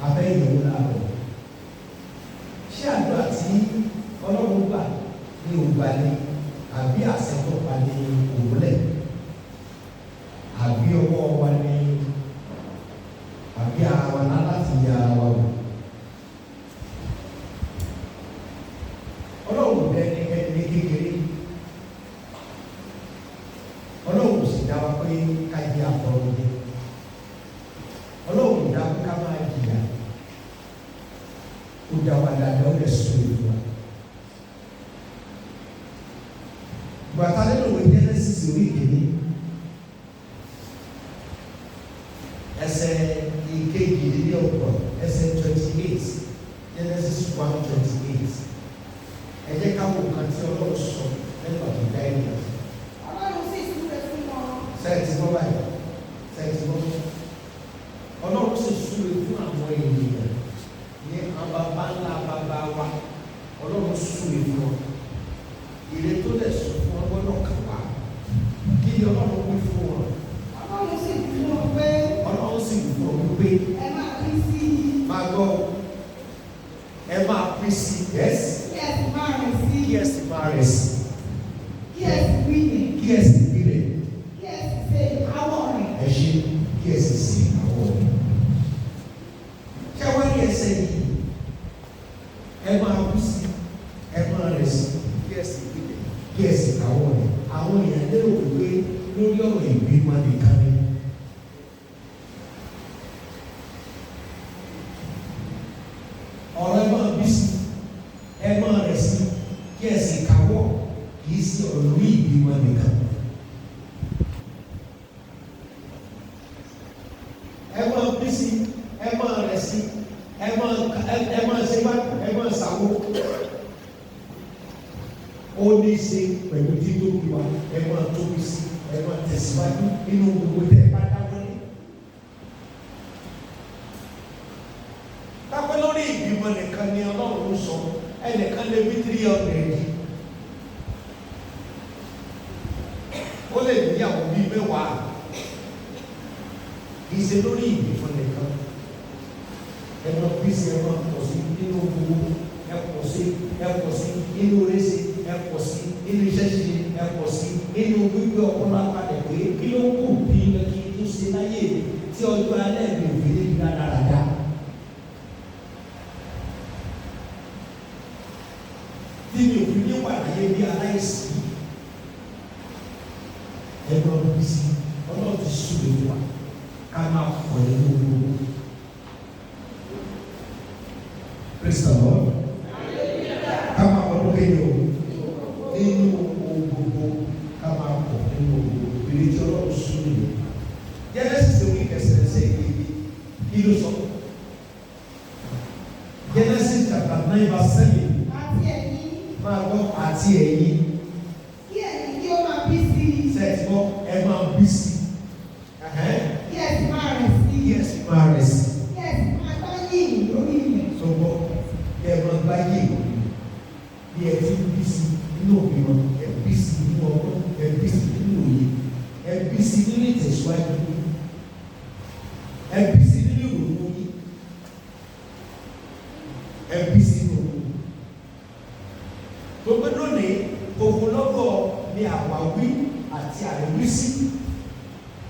Abẹ́ ìyẹ̀wò láàárọ̀. Ṣé àdúrà tí Ọlọ́run gbà ní ògbà ni àbí àṣẹ tó pa ní òwúlẹ̀? Àbí ọwọ́ wa ni àbí ara wa ná láti yẹ ara wa wò? Ọlọ́run bẹ ẹnikẹ́ni ní kékeré. Ọlọ́run sì dá wa pé ká jẹ́ àtọrọjẹ. Ọlọ́run dá pé ká máa jìyà. Ó dá wa dáadáa, ó lè sọ èdè wa. Bàtà nínú ìwé Genesis orí ìkíní ẹsẹ̀ ìkejìlélọ́gbọ̀n, ẹsẹ̀ 28, Genesis 1:28. Ẹ jẹ́ ká wo nǹkan tí Ọlọ́run sọ nígbà tó dá ènìyàn. Ọlọ́run sì súre fún wọn. Sẹ́ẹ̀tì gbọ́ báyìí, sẹ́ẹ̀tì gbọ́. Ọlọ́run sì súre fún àwọn ènìyàn ní àwọn baba ńlá baba wa. Ọlọ́run súre fún wọn. Ire tó lè sọ fún wọn gbọ́dọ̀ kàn wá. Kí ni Ọlọ́run wí fún wọn? Ọlọ́run sì wí fún wọn pé Ọlọ́run sì wí fún wọn wípé ẹ máa bí sí i, máa gbọ́, ẹ máa pín sí, yẹ́sì, kí ẹ sì máa rìn sí kí i, ẹ sì máa rẹ̀ sí, kí ẹ sì wílẹ̀, kí ẹ sì gbélé, kí ẹ sì ṣe ìkáwọ́ rẹ̀. Ẹ ṣe, kí ẹ sì sí àwọn ọ̀rẹ́. Ṣé wá ní ẹsẹ̀ yìí? Ẹ máa kú sí, ẹ máa rẹ̀ sí, kí ẹ sì gbélé, kí ẹ sì káwọ́ rẹ̀. Àwọn èèyàn lérò wípé lórí ọ̀rọ̀ ìbímọ nìkan ni. Ọ̀rọ̀ ẹ máa bí sí, ẹ máa rẹ̀ sí, kí ẹ sì káwọ́ kì í sí ọ̀rọ̀ lórí ìbímọ nìkan. Ẹ máa bí sí, ẹ máa rẹ̀ sí, ẹ máa ṣe bá, ẹ máa ṣàwó. Ó ní í ṣe pẹ̀lú títóbi wa. Ẹ máa tóbi sí, ẹ máa tẹ̀síwájú nínú gbogbo tẹ́ ẹ bá dáwọ́lé. Tápẹ́ lórí ìbímọ nìkan ni Ọlọ́run sọ, ẹnìkan lè bí 300, ó lè níyàwó bíi 10. Kì í ṣe lórí ìbímọ nìkan. Ẹ máa bí sí, ẹ máa pọ̀ sí nínú gbogbo, ẹ pọ̀ sí, ẹ pọ̀ sí nínú oríṣi, ẹ pọ̀ sí nínú iṣẹ́ ṣíṣe, ẹ pọ̀ sí nínú gbígbé ọpọlọ apalẹ̀ pé kí ló kù bí kí n tún ṣe láyé mi tí ọjọ́ alẹ́ mi ò fi ní di rádaràda. Tí mi ò fi ní wà láyé bí aláìsí. Ẹ máa bí sí, Ọlọ́run ti súre fún wa ká máa pọ̀ nínú gbogbo. Praise the Lord. Ká máa pọ̀ lókè ní o. Nínú ohun gbogbo, ká máa pọ̀ nínú ohun gbogbo. Ìrètí Ọlọ́run sún mi. Genesis orí kẹsàn-án ìgbèbí. Kí ló sọ? Genesis chapter 9 verse 7. Àti ẹ̀yin, Máa gbọ́, àti ẹ̀yin. kí ẹ̀yin kí ó máa bí sí i, Sẹ́ẹ̀tì gbọ́, ẹ máa bí sí. Kí ẹ sì máa rẹ̀ sí i, Kí ẹ sì máa rẹ̀ sí. Kí ẹ sì máa gbá yìnyín lórí ilẹ̀. Sọgbọ́, kí ẹ máa gbáyé ìwé bí ẹ ti ń bí sí nínú òbí wọn, ẹ bí sí nínú ọgbọ́n, ẹ bí sí nínú òye, ẹ bí sí nínú ìtẹ̀síwájú, ẹ bí sí nínú ìrònú yín, ẹ bí sí nínú òun. Gbogbo lónìí, ogunlọ́gọ̀ ni àwáwí àti àríwísí.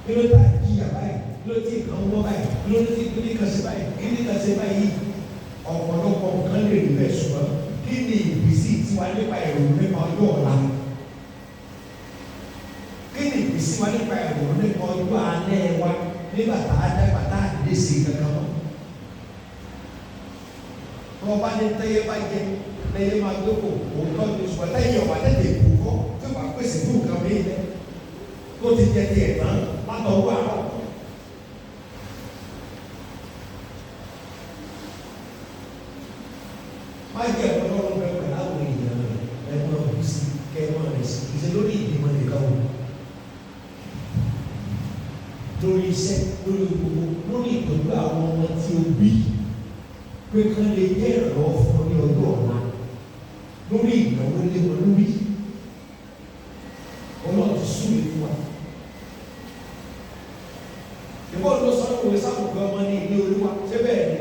Kí ló tà jìyà báyìí? Kí ló tí nǹkan wọ́n báyìí? Kí ló tí kí ní kan ṣe báyìí? Kí ní kan ṣe báyìí? Ọ̀pọ̀lọpọ̀ nǹkan lè rí bẹ́ẹ̀, ṣùgbọ́n kí ni ìbísí tiwa nípa èrò nípa ọjọ́ ọ̀la? Kí ni ìbísí wa nípa èrò nípa ọjọ́ alẹ́ wa nígbà tá a dàgbà tá a lè ṣe kankan mọ́? Tọ́ bá ní tẹ́yẹ bá jẹ lẹ́yẹ máa gbé kò òótọ́ ní, ṣùgbọ́n tẹ́yẹ ọ̀bá tètè kú kọ́ tí ó bá pèsè fún nǹkan mi lẹ tó ti jẹ tiẹ̀ tán látọwọ́ àárọ̀. Má jẹ́ Ọlọ́run bẹ pẹ̀lú àwọn èèyàn rẹ̀. Ẹ máa bí sí, kẹ́ ẹ máa rẹ̀ sí. Kì í ṣe lórí ìbímọ nìkan o, lórí iṣẹ́, lórí gbogbo, lórí ìtọ́jú àwọn ọmọ tí o bí pé kán lè jẹ́ ìrànlọ́wọ́ fún ọ ní ọjọ́ ọ̀la, lórí ìnáwó lé wọn lórí. Ọlọ́run ti súre fún wa. Ìbọn ló sọ òwe sábò pé ọmọ ní ilé Olúwa, ṣé bẹ́ẹ̀ ni?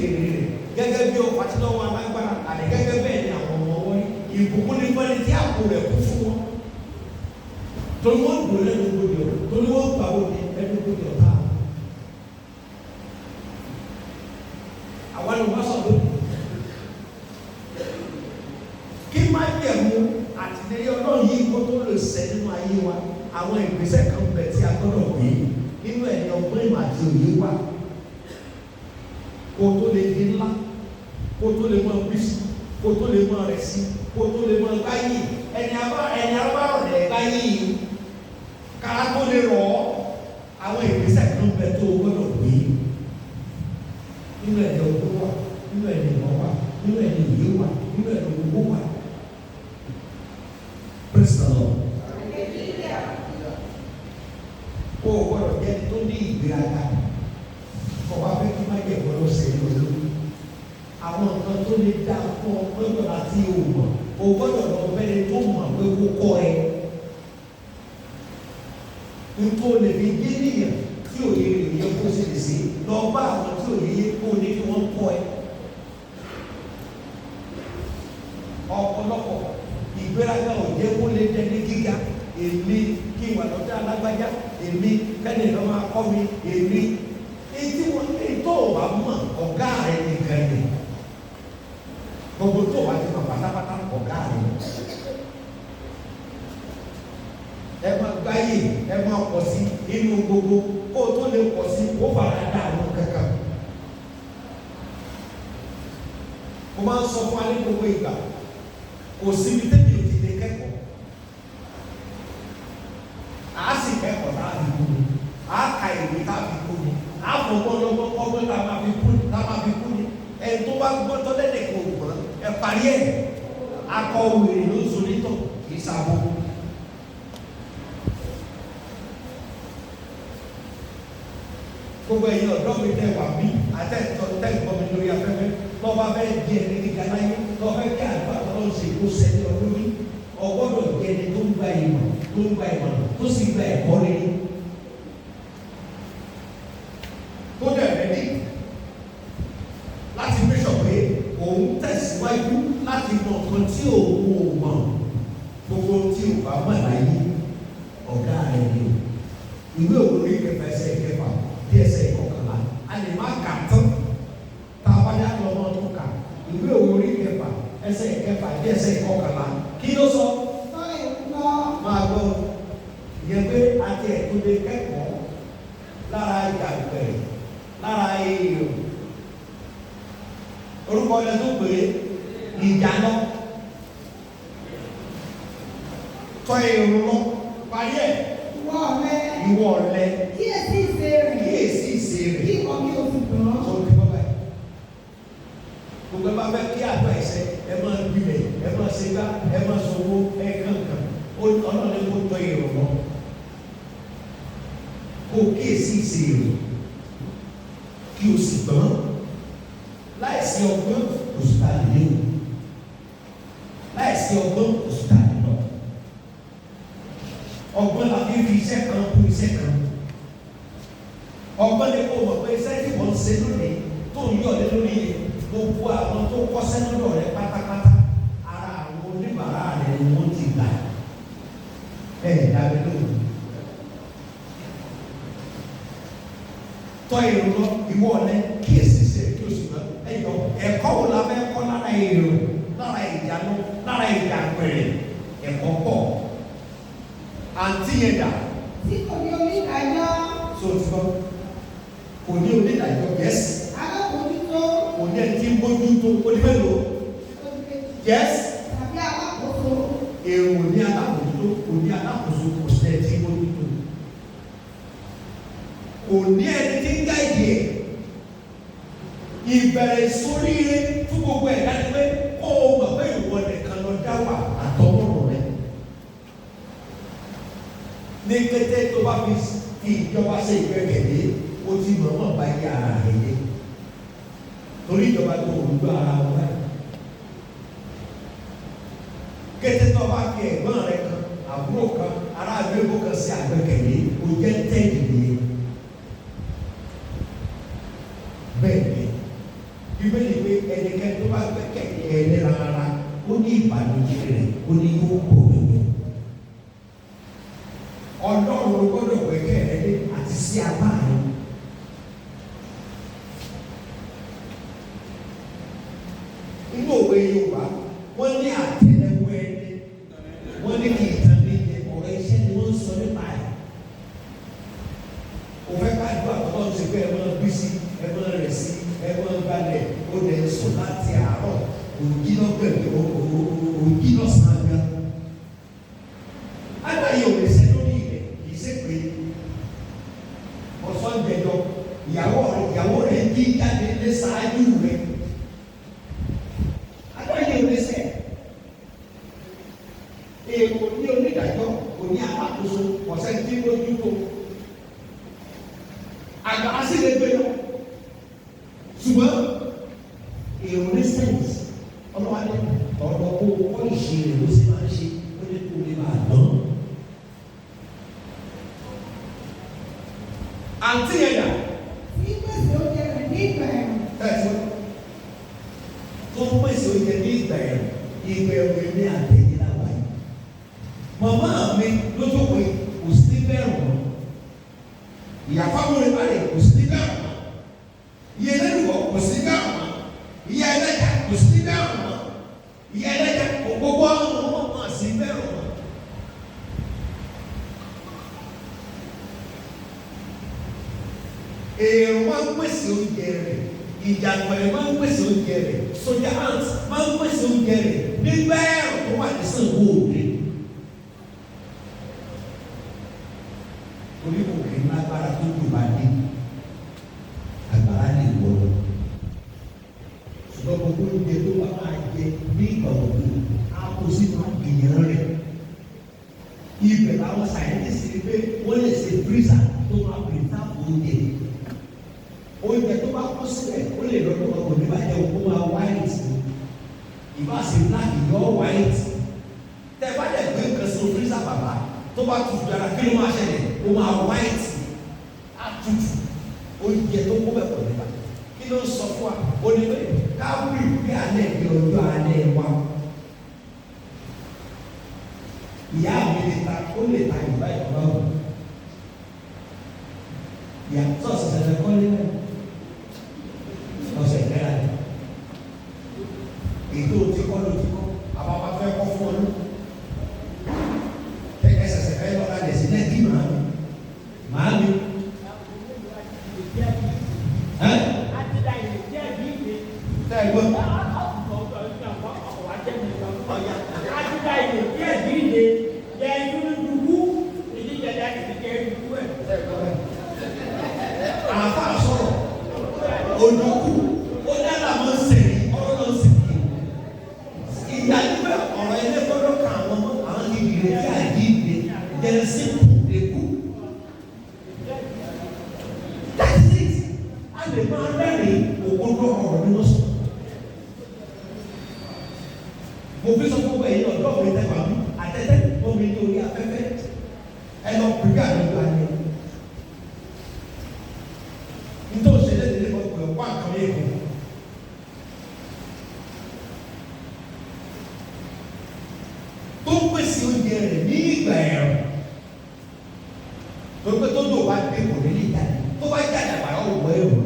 èrè rẹ̀. Gẹ́gẹ́ bí ọfà tí lọ́wọ́ alágbára, àní gẹ́gẹ́ bẹ́ẹ̀ ni àwọn ọmọ wọn rí. Ìbùkún ní fẹ́ni tí àpò rẹ̀ kún fún wọn. Torí wọ́n dùn lẹ́nu gbòdì ọ̀, torí wọ́n gbà wọ́n ní ẹnu gbòdì ọ̀tá. Àwa ni wọ́n sọ lónìí. Kí májẹ̀mú àtìlẹ́yìn Ọlọ́run yìí kó tó lè ṣẹ nínú ayé wa, àwọn ìgbésẹ̀ kan bẹ tí a gbọ́dọ̀ gbé. Nínú ẹ̀ ní ọgbọ́n ìmọ̀ àti òye wà. Kó tó lè di ńlá, kó tó lè mọ bí sí, kó tó lè mọ rẹ̀ sí, kó tó lè mọ gbáyé. Ẹni abá rẹ̀ gbáyé yìí, kára tó lè rọ̀ ọ́, àwọn ìgbésẹ̀ kan bẹ tó o gbọ́dọ̀ gbé. Nínú ẹ̀ ní ọgbọ́n wà, nínú ẹ̀ ní ìmọ̀ wà, nínú ẹ̀ ní òye wà, nínú ẹ̀ ní owó wà. Praise the Lord. Kó o gbọ́dọ̀ jẹ́ ẹni tó ní ìgbéraga. Kó o wá fẹ́ kí má jẹ́ ìgbọ́dọ̀ ṣe é lórí. Àwọn nǹkan tó lè dá fún ọ lọ́dọ̀ láti òmò, o gbọ́dọ̀ lọ bẹ́ni tó mọ̀ pé kó kọ́ ẹ. Nítorí o lè fi yé nìyẹn tí òye rẹ̀ yẹ kó sì lè ṣe, lọ bá àwọn tí òye yẹ kó ní kí wọ́n kọ́ ẹ. Ọ̀pọ̀lọpọ̀ ìgbéraga ò jẹ́ kó lè dẹni gíga. Èmi kí n wà lọ́dọ̀ alágbájá, èmi kẹ́ni lọ́ máa kọ́ mi, èmi. Etí wọn ní tó o bá mọ̀ ọ̀gá rẹ nìkan ni. Gbogbo tó o bá ti mọ̀ pátápátá ọ̀gá rẹ. Ẹ máa gbáyé, ẹ máa pọ̀ sí inú gbogbo, kó o tó lè pọ̀ sí, ó fara da àwọn kankan. Mo máa ń sọ fún wa ní gbogbo ìgbà, kò síbi tẹ́mi ò ti lè kẹ́kọ̀ọ́. A sì kẹ́kọ̀ọ́ tá a fi kú ni, a ka ìwé tá a fi kú ni, a fọwọ́ lọ́wọ́ kọ́gbọ́n tá a máa fi kú ni, tá a máa fi kú ni. Ẹni tó bá gbọ́ tọ́lẹ́dẹ̀ kò gbọ́n, ẹ parí ẹ̀. Akọ wèrè ló ń so nítọ̀, kì í sabo. Gbogbo ẹ̀yin ọ̀dọ́ mi tẹ wà bí àtẹ̀tọ̀ tẹ̀ gbọ́ mi lórí afẹ́fẹ́, lọ́ba fẹ́ di ẹni gíga láyé, lọ́ba fẹ́ kí àdúrà tọ́lọ́ ṣe kó sẹ́ni ọdún ní, ọgbọ́dọ̀ jẹ́ ẹni tó ń gba ìmọ̀, tó ń gba ìmọ̀, tó sì gba ẹ̀kọ́ rere. Tó dẹ̀ rẹ́dí láti make sure pé òun tẹ̀síwájú láti mọ nǹkan tí òun ò mọ̀, gbogbo tí ò bá mọ̀ láyé, ọ̀gá rẹ̀ ni o. Ìwé òwe kẹfà ẹsẹ̀ kẹfà bí ẹsẹ̀ ìkọkànlá, a lè má kà tán tá a bá dá lọ́mọ tó kà. Ìwé òwe kẹfà ẹsẹ̀ kẹfà bí ẹsẹ̀ ìkọkànlá, kí ló sọ? Tọ́ èrò lọ. Máa gbọ́ ìyẹn pé àti ẹ̀tọ́ lè kẹ́kọ̀ọ́ lára ìgbàgbẹ́ lára èrò. Orúkọ ilẹ̀ tó pè é ìjà lọ. Tọ́ èrò lọ, parí ẹ̀. Ìwọ ọ̀lẹ. Ìwọ ọ̀lẹ. Kíyèsí ìṣe rẹ̀. Kíyèsí ìṣe rẹ̀. Kí ìwọ kí o sì gbọ́n. Tó ti bọ́ báyìí. Gbogbo ẹ bá fẹ́ kí àgbà ẹsẹ̀ ẹ máa gbilẹ̀, ẹ máa ṣe gbá, ẹ máa sọ̀wọ́, ẹ kankan. Ọlọ́run ní kó tọ́ èrò lọ. Kó kíyèsí ìṣe rẹ̀. Kí o sì gbọ́n. Láìsí ọgbọ́n kò sí ta lè léwu. Láìsí ọgbọ́n kò sí ta lè lọ. Ọgbọ́n la fi fi iṣẹ́ kan kún iṣẹ́ kan. Ọgbọ́n ni kò mọ̀ pé iṣẹ́ tí wọ́n ń ṣe lónìí tó ń yọ̀ lé lórí yẹn, gbogbo àwọn tó kọ́ṣẹ́ lọ́dọ̀ rẹ pátápátá, ara àwọn oníbàárà rẹ ni wọ́n ti gbà. Ẹ dábẹ́ lónìí. Tọ́ èrò lọ, ìwọ ọ̀lẹ, kíyèsí ṣe kí o sì gbọ́. Ẹ jọ, ẹ̀kọ́ wo la fẹ́ kọ́ lára èrò, lára ìyanu, lára ìdàgbẹ̀rẹ̀? Ẹ̀kọ́ pọ̀. Àǹtí yẹn dà. Tí kò ní onídàájọ́. So ti gbọ́. Kò ní onídàájọ́, yes. Alábòójútó. Kò ní ẹni tí ń bójútó, ó di mélòó? Yes. Tàbí alákòóso. Èrò ní alábòójútó, kò ní alákòóso, kò sí ẹni tí ń bójútó. Kò ní ẹni tí ń gáìdì ẹ̀. Ìbẹ̀rẹ̀ sóríire fún gbogbo ẹ̀dá ni pé kó o mọ̀ pé ìwọ nìkan lọ dá wà àtọwọ́rọ̀ rẹ. Ní kété tó bá fi ìjọba ṣe ìgbẹ́kẹ̀lé, o ti mọ̀ọ́mọ̀ bá yí ara rẹ yé. Torí ìjọba tó o gbọ́ ara wọn báyìí. Kété tó bá fi ẹ̀gbọ́n rẹ kan, àbúrò kan, aráàlú èkó kan ṣe àgbẹ́kẹ̀lé, o jẹ́ tẹ́ẹ̀dì nìyẹn. Bẹ́ẹ̀ ni, Bíbélì pé ẹnikẹ́ni tó bá gbẹ́kẹ̀lé ẹlẹ́ran ara, ó ní ìbànújẹ́ rẹ̀, ó ní yóò pọ̀ gbogbo. Ọlọ́run ló gbọ́dọ̀ gbẹ́kẹ̀ rẹ lé àti sí apá rẹ. Inú òwe Yorùbá, wọ́n ní àtẹ́lẹwọ́ ẹni, wọ́n ní kì í tan ní jẹ. Ọ̀rọ̀ iṣẹ́ ni wọ́n ń sọ nípa ẹ̀. Kò fẹ́ ká àdúrà tó lọ́n ṣe pé ẹ máa bí sí, ẹ máa rẹ̀ sí, ẹ máa balẹ̀. Ó lè sùn láti àárọ̀, òjì lọ́gbẹ̀ẹ́, òjì lọ́sàn-án gan. Àgbáyé ò lè ṣe lórí ilẹ̀, kì í ṣe pé ọ̀sán jẹjọ ìyàwó rẹ̀ jí jáde lé ṣáájú rẹ̀. Àgbáyé ò lè ṣe. Èrò ní onídàájọ́, kò ní alákòóso, ọ̀sẹ̀ tí lójú tó. Àgbà sì lè gbé lọ. Ṣùgbọ́n èrò ní sẹ́ǹsì ọlọ́wálé ọ̀rọ̀ kó kọ́ ìṣe rẹ̀ ló sì máa ń ṣe, ó ní kó lè máa dán. Àǹtí yẹn dà? Tí pèsè oúnjẹ rẹ̀ ní ìgbà ẹ̀rùn. Tẹ́tí tó ń pèsè oúnjẹ ní ìgbà ẹ̀rùn. Ìgbà ẹ̀rùn èmi àtẹ̀yìn láwa yìí. Màmá mi lójókòó yìí kò sí bẹ́ẹ̀rù mọ́. Ìyá fáwọn rẹ̀ kò sí bẹ́ẹ̀rù mọ́. Ìyá ẹlẹ́dùkọ̀ kò sí bẹ́ẹ̀rù mọ́. Ìyá ẹlẹ́jà kò sí bẹ́ẹ̀rù mọ́. Ìyá ẹlẹ́jà kò gbogbo àwọn ọmọ wọn sí bẹ́ẹ̀rù mọ́. Èrò máa ń pèsè oúnjẹ rẹ̀, ìjàgbọ̀n máa ń pèsè oúnjẹ rẹ̀, sójà ant máa ń pèsè oúnjẹ rẹ̀ nígbà ẹ̀rọ tó wà ní Ṣàngó Òde. Orí kò kì í lágbára tó jù bá dé, àgbàrá lè wọ̀ lọ. Ṣùgbọ́n gbogbo oúnjẹ tó bá máa jẹ ní ìgbà òjò, á kó sínú àgbìyàn rẹ̀. Ibẹ̀ làwọn sàyẹ́ntìsì rí pé wọ́n lè ṣe fírísà tó máa pèsè oúnjẹ. Oúnjẹ tó bá kó sílẹ̀, ó lè lọ́dún kan, kò ní bàjẹ́, kó máa white, ìbá ṣe black, yọ white. Tẹ bá dẹ̀ gbé nǹkan sínú fírísà, bàbá, tó bá tutù dára, kí ló máa ṣẹlẹ̀? Ó máa white, á tutù. Oúnjẹ tó kó bẹ̀ kò ní bàjẹ́. Kí ló ń sọ fún wa? Ó ní pé ká bí alẹ́ bí ọjọ́ alẹ́ wa. Ìyá mi lè ta, ó lè ta ìgbà ìgbà wò. Ìyá sọ̀sì sẹ̀sẹ̀ kọ́lé náà ọ̀sẹ̀ ìlera ni ètò tí kọ́ ló ti kọ́, àbá máa fẹ́ kọ́ fún ọ ló ẹsẹ̀sẹ̀ fẹ́ lọ́la lẹ̀ sí lẹ́kì. Màámi, màámi ẹ́ tẹ́ ẹ gbọ́. Ọ̀ya àfa sọ̀rọ̀ òdòkú, ó dára mọ́ sẹ̀rí ọ̀rọ̀ lọ sí i. Ìgbà nígbà ọ̀rọ̀ ilé gbọ́dọ̀ kan àwọn ọmọ àwọn ní ìrètí àjíǹde jẹ́nsí kù. That is it. A lè máa rẹ́rìn-ín, òkodo ọ̀rọ̀ ni wọ́n sọ. Mo fi sọ fún ẹ̀yin ọ̀dọ́ mi tẹ́wà mí àtẹ́tẹ́ omi ní orí afẹ́fẹ́, ẹ lọ pèpè àdúgbò ayé. Nítorí òṣèlú ìdílé kan pè wá nǹkan yẹn kù. Tó ń pèsè oúnjẹ rẹ̀ ní ìgbà ẹ̀rùn. Tó pé tó dò bá dé, kò ní lè jáde. Tó bá jáde, àgbàrá ò wọ èrò.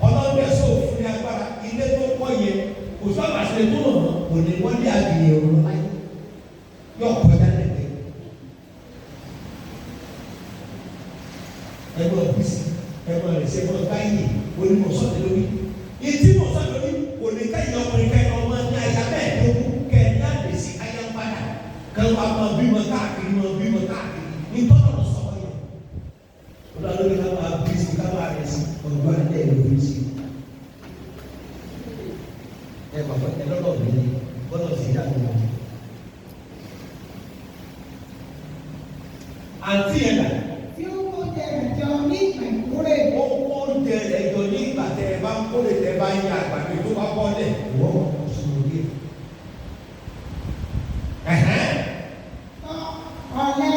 Ọlọ́dẹ sọ fún ní agbára ilé tó kọ́ yẹn, kò sọ àbàṣẹ tó lọ mọ́, kò ní wọ́n lé àgbìyẹ òun láyé. Yọ kọjá lẹ́gbẹ̀ẹ́. Ẹgbẹ́ ọ̀fíìsì, ẹgbẹ́ ọ̀rẹ́sẹ̀, ẹgbẹ́ báyìí onímọ̀ sọ́ọ̀tì lórí. Ìtí mọ̀ sọ́ọ̀tì lórí kò ní ká ìyá ọkùnrin ká ìyá ọmọ ní aya mẹ́ẹ̀ẹ́dógún kẹ́ ẹ̀ ní àdèsí aya ń padà kẹ́ wàá máa bímọ káàkiri, máa bímọ káàkiri ní tọ́lọ̀ lọ sọ̀rọ̀ yẹn. Olúwa lórí ká máa bí sí, ká máa rẹ̀ sí, ọjọ́ alẹ́ lórí sí. Ẹ bàbá ẹ lọ́dọ̀ mi ni bọ́lọ̀ sí ìdájọ́ wọn. Àǹtí yẹn dà? Tí ó kó oúnjẹ rẹ̀ jọ ní ìgbà ìkórè. Ó kó oúnjẹ rẹ̀ jọ ní ìgbà tẹ ẹ bá ń kórè, tẹ ẹ bá ń yan àgbàdo tó bá bọ́lẹ̀ wọ́n sùn lórí ẹ̀. Ẹ̀hẹ́n. Tọ́ ọ̀lẹ,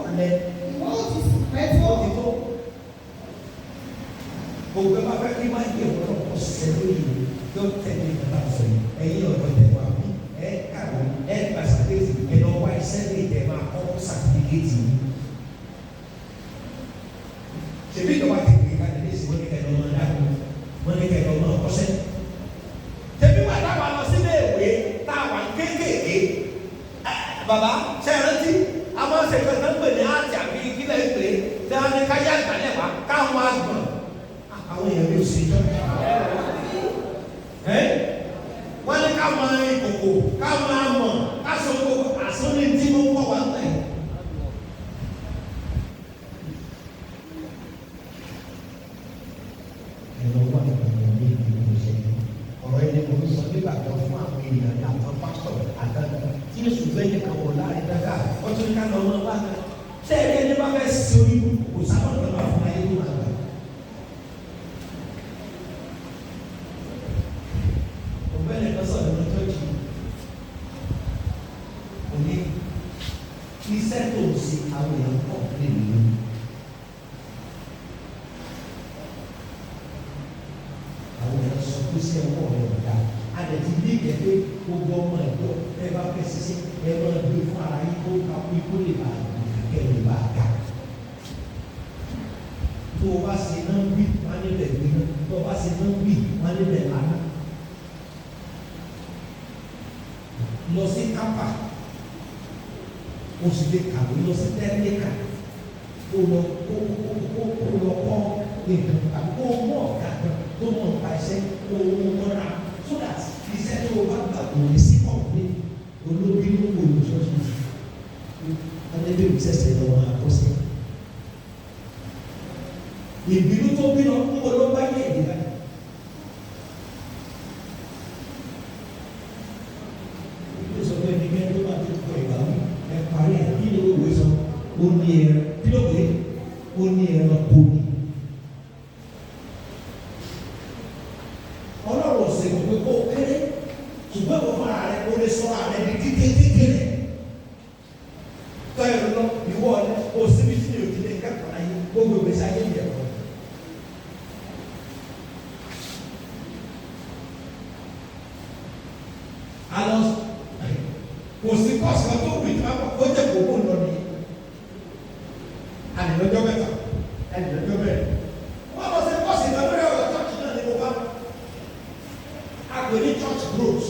ọ̀lẹ, ìwọ ó ti sùn pẹ́ ó tó. ti tó. Gbogbo ẹ bá fẹ́ kí máa yẹ wọ́n lọ́kọ̀ ṣiṣẹ́ lórí o yóò tẹ̀lé ìgbà sọ yìí. Ẹ̀yin ọ̀dọ́ tẹ̀ wá bí ẹ kàwé ẹ gba sàkéètì ẹ lọ wá iṣẹ́ lè tẹ̀ máa kọ́ sàtífíkẹ́tì yìí. Ṣèbí ìjọba ti pè é kalẹ̀ ní ìsìn wọ́n ní kẹ́ lọ́mọ dáko wọ́n ní kẹ́ lọ́mọ ọkọ́ṣẹ́. Tẹ̀bí wà táwa lọ sílé ìwé táwa kéékèèké. Bàbá ṣe é rántí a máa ń ṣe kan tó ń pè ní àti àbí kílẹ̀ ń pè é tí wọ́n ní ká yá ìgbàlẹ̀ wá káwọn máa gbọ̀n. Àwọn èèyàn yóò ṣe jọ́. Wọ́n ní ká máa ìkòkò ká máa mọ̀ ká sọ gbogbo àsọ́ni tí wọ́n kọ́ wa ń tẹ̀. Ẹ̀rọ wà lọ́wọ́ ní ìlú ìṣẹ́yìn. Ọ̀rọ̀ ẹni mo ń sọ nígbà kan fún àwọn èèyàn ní àwọn pásítọ̀ àtàkùn tí Jésù gbẹ́yìn kan wò láàrin dáká wọ́n tún ní ká lọ mọ́ bá kan. Ṣé ẹni ẹni bá fẹ́ ṣe orí kò sábà lọ́wọ́ fún ayé tó máa gbà? Ọ̀gbẹ́ni kan sọ̀rọ̀ ní chọ́ọ̀chì kò ní iṣẹ́ tó ń ṣe àwọn èèyàn pọ̀ nílùú. Àwọn èèyàn sọ pé sí ẹwọ́ rẹ̀ ọ̀dà. A lè ti ní ìgbẹ́ gbogbo ọmọ ẹ̀dọ́ ẹ bá fẹ́ ṣiṣẹ́ ẹ máa gbé fún ara yín kó ká kó ikú lè bá kẹ́ lè bá ga. Tó o bá ṣe náà wí, wọ́n á nílẹ̀ gbé náà. Tó o bá ṣe náà wí, wọ́n á nílẹ̀ lánàá. Lọ sí kápá o sì lè kàwé lọ sí tẹ́lẹ̀kà kó lọ kó kó kó kó lọ kọ́ nǹkan tàbí kó mọ̀ ọ̀gá kan tó mọ̀ nípa iṣẹ́ kó mú mọ́ra so that iṣẹ́ tó o bá gbà kò ní sí kọ̀ọ̀pé olóbi ló wò ló ṣọ́ọ̀ṣì ọdẹ́bí mi sẹ̀sẹ̀ lọ máa kọ́ sí. Ìbínú tó bí lọ kó ló bá yẹ ìdí báyìí. Ó sọ pé ẹnikẹ́ni tó bá ti kọ ìgbà wí ẹ parí ẹ kí ló wé sọ ó ní ẹran kí ló pé ó ní ẹran kò ní. Ọlọ́run ọ̀sẹ̀ kò pé kó kéré ṣùgbọ́n ìwọ fúnra rẹ kó lè sọ ààrẹ di kíké kékeré. Tọ́ ẹ̀rọ lọ ìwọ ọ̀lẹ́ o síbi tí mi ò ti lè kẹ́kọ̀ọ́ láyé gbogbo ìgbésí ayé mi ẹ̀kọ́. Alọ́ kò sí kọ́ọ̀sì kan tó wù ìtura kó jẹ́ kókó lọ ní ànìlọ́jọ́ mẹ́ta ànìlọ́jọ́ mẹ́rin. Wọ́n lọ sí kọ́ọ̀sì kan lórí ọ̀rọ̀ church náà ní mo bá a pè ní church growth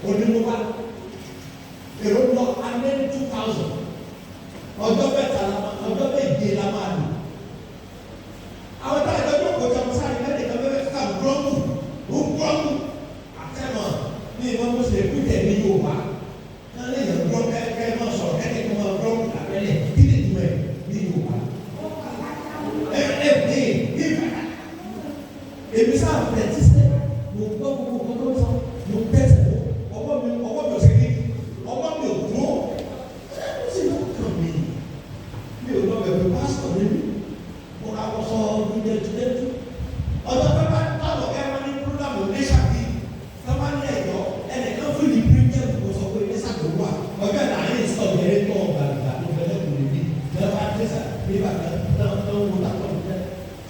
òní mo bá èrò lọ alẹ́ ní 2000 ọjọ́ mẹ́ta la máa ọjọ́ méje la máa lò. Àwọn táyà ìjọba kò jẹun sáré mẹ́rin kan mẹ́rin ká gbọ́mù ó gbọ́mù àtẹ̀mọ̀ ní ìmọ̀ mo sì kú tẹ̀ ní Yorùbá kálí yẹn gbọ́ kẹ́kẹ́ máa sọ̀rọ̀ kẹ́kẹ́ kó máa gbọ́ abẹ́lẹ̀ kí ni ìtumọ̀ ẹ̀ ní Yorùbá. Ẹ ẹ ẹ ní ìfẹ́ èmi sáà tẹ̀tí sẹ́ mo gbọ́ gbogbo nǹkan tó ń sọ mo tẹ̀sẹ̀ mo ọwọ́ mi ò ṣe kí ọwọ́ mi ò dúró ẹ ó sì ló kàn mí mi ò lọ bẹ̀rẹ̀ pásítọ̀ mi mo ra wọ́n sọ dúdẹ́dúdẹ́dú ọjọ́ tó bá tọ̀lọ̀ ẹ wọ́n ní púrógàmù oníṣàbí tó bá ní ẹ̀yọ́ ẹnìkan fún ní píríjẹ́ǹtì kò sọ pé oníṣàbí wà ọjọ́ ìlànà ìsọ̀ bẹ̀rẹ̀ tó ọ̀gbàgbà ló fẹ́lẹ́ kò lè bí lọ́wọ́ àdéṣà bí bàbá náà tó ń wò látọ̀ ní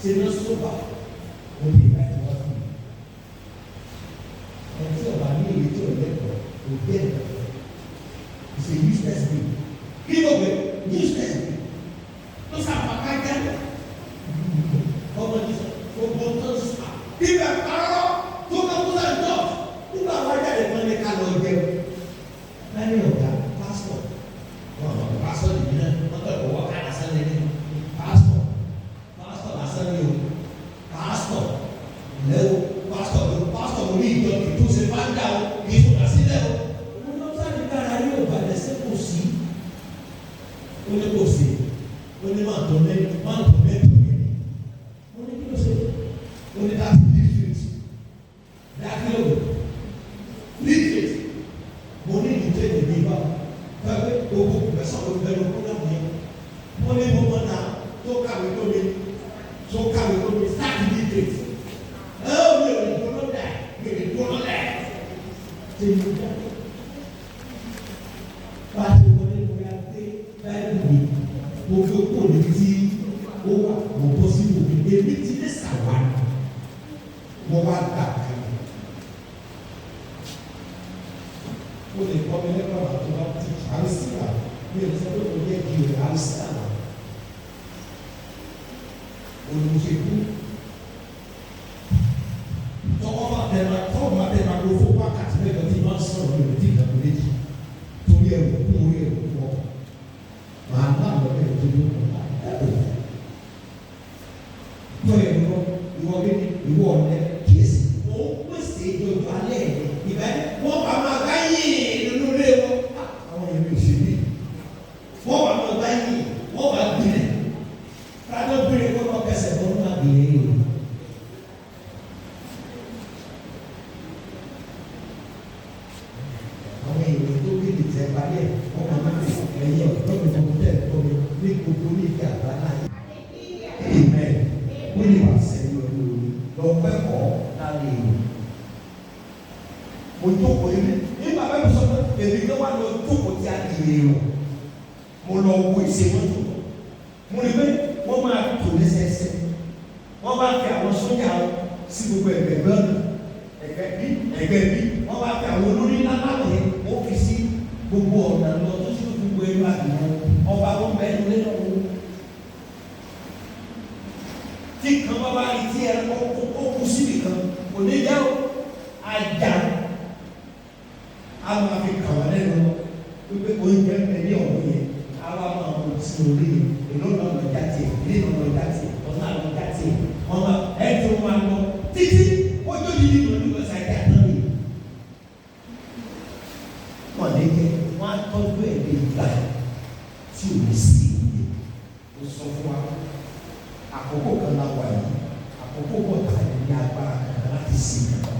ṣe ní sọ́bà ó lè bá ti wá fún mi. Ẹ tí ọba ní ìwé tí ò lẹ́kọ̀ọ́ kò gbé ẹ̀ it's a useless thing. Kí ló gbé useless thing tó sàpàkà jẹ́ ọmọ ní sọ gbogbo tó ń sà ibẹ̀ parọ́ tó ká kó sáré tọ̀ nígbà wá jáde fún ẹni ká lọ jẹun. Lẹ́yìn ọ̀gá pásítọ̀ wọn àwọn pásítọ̀ nìyí náà wọ́n tọ̀ ìwọ́ ká lásán ní ní pásítọ̀ pásítọ̀ lásán ní o pásítọ̀ lẹ́wọ̀ pásítọ̀ ló pásítọ̀ lórí ìjọ tó ṣe máa ń dà o kì í sọ̀rọ̀ sílẹ̀ o. Wọ́n lọ sáré kára yóò balẹ̀ sí kò sí ó ní kò sí ó ní máa tó lé máa tó lé tó lé ó ní kí ló ṣe ó ní láti district dákìlò district mo ní ìdíje ìdíje bá pẹ̀lú gbogbo pẹ̀sán ló bẹ̀rù program yẹn wọ́n ní mo mọ̀ náà tó kàwé tó mi tó kàwé tó mi start district ẹ ó mi ò lè dúró lẹ̀ mi ò lè dúró lẹ̀ ṣe ní dákẹ́ bá a ti wọlé lórí adé báyìí mi mo fi kó níbi tí ó wà mo bọ́ sí òbí èmi ti lè sàwárí. Wọ́n wá dà kalẹ̀. Ó lè kọ́ mi lẹ́kọ̀ọ́ àti wá tí àrísíà mi ò sọ pé kò yẹ kí o àrísíà olùsèkú. Tọ́wọ́ bá tẹ̀ ma tọ́wọ́ bá tẹ̀ ma lọ fún wákàtí mẹ́jọ tí máa ń sọ̀rọ̀ mi ò tí ì dàgbé méjì torí ẹ̀rù kún orí ẹ̀rù kún ọkọ̀ màá ná àwọn ẹ̀rù tó ní ọ̀la ẹ̀rù tọ́ ẹ̀ lọ ìwọ bí ìwọ ọ̀lẹ́ kíyèsí òun pèsè ìjọba alẹ́ ẹ̀ ìbẹ́ wọ́n bá máa gbá yìí nínú ilé wọn. Àwọn èèyàn mi ò ṣe bí wọ́n bá máa gbá yìí, wọ́n bá gbilẹ̀ rádọ́ gbére kó lọ kẹsẹ̀ bọ́ nínú àgbèrè yìí. Àwọn èèyàn tó bí lè tẹ́ parí ẹ̀ wọ́n máa ń fi ẹ̀yìn ọ̀dọ́ mi fún tẹ̀ ẹ̀kọ́ mi ní gbogbo ní ìgbà àgbáńlá yìí. Amen. Ó lè wà sẹ́yìn ọdún orí lọ pẹ́kọ̀ọ́ lára èèyàn. Mo jókòó ilé ní bàbá mi sọ pé èmi ló wà lọ jókòó tí a di èrò. Mo lọ wo ìṣe wọn tó. Mo rí pé wọ́n máa tò lẹ́sẹẹsẹ. Wọ́n bá fi àwọn sójà sí gbogbo ẹ̀gbẹ̀gbẹ́ ọ̀nà. Ẹ̀gbẹ́ bí ẹ̀gbẹ́ bí wọ́n bá fi àwọn olórí ńlá láwọn yẹn wọ́n fi sí gbogbo ọ̀nà lọ tó sì gbogbo ẹnu àdìmọ́ ọba wọn bẹ́ẹ̀ lé lọ́wọ́. Tí kan bá wá rí tí ẹ kó kú síbi kan kò ní yá o ajá a máa fi kàn wọ́n lẹ́nu wípé oúnjẹ ń bẹ ní ọ̀hún yẹn a wá máa mú sí orí yẹn èló náà lọ já tiẹ̀ èlé náà lọ já tiẹ̀ ọ̀nà lọ já tiẹ̀ wọ́n máa ẹ̀ tó máa lọ títí kójú yìí lórí ọ̀sán ajá tán yìí. Wọ́n lè jẹ́ wọ́n á tọ́jú ẹ̀ lè gbà tí ò ní sí ìwé. Ó sọ fún wa àkókò kan la wà yìí, àkókò pọ̀ tá a ní agbára kankan láti ṣe kankan.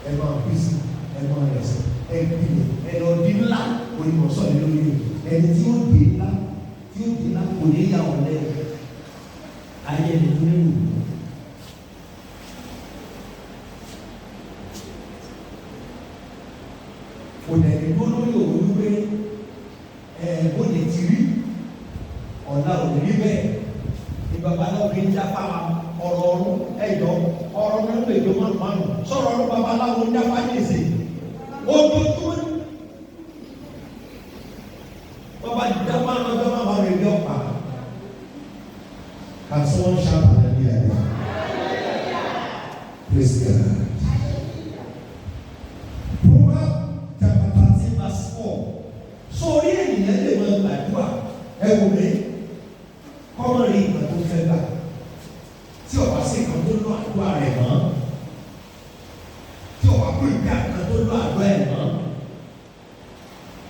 Ẹ máa bí sí, ẹ máa rẹ̀ sí, ẹ gbilẹ̀, ẹ lọ di ńlá, onímọ̀sọ́ ni lórí o. Ẹni tí ó di ńlá, tí ó di ńlá kò ní yà ọ̀ lẹ́yìn. Ayé ẹni tó ní wù ú. Kò dẹ̀ ní dúró lórí òun wípé ẹ bó lè ti rí ọ̀la ò ní rí bẹ́ẹ̀ ní babaláwo fi ń já fáwa ọ̀rọ̀ ọ̀run ẹ̀yọ́ ọ̀rọ̀ náà lè jọ márùn márùn sọ̀rọ̀ ọ̀run babaláwo ń já fáyé ṣe ojoojúmọ́ bàbá já márùn ọjọ́ márùn rẹ̀ bí ọ̀pá. Can someone shout hallelujah? Praise God. Proverbs chapter 13 verse 4. Sórí ènìyàn lè máa gbàdúrà ẹ wò mí kọ́mọ rí nǹkan tó fẹ́ gbà tí ọba sí nǹkan tó lọ àdúrà rẹ̀ mọ́, tí ọba kú ìgbà nǹkan tó lọ àdúrà ẹ̀ mọ́.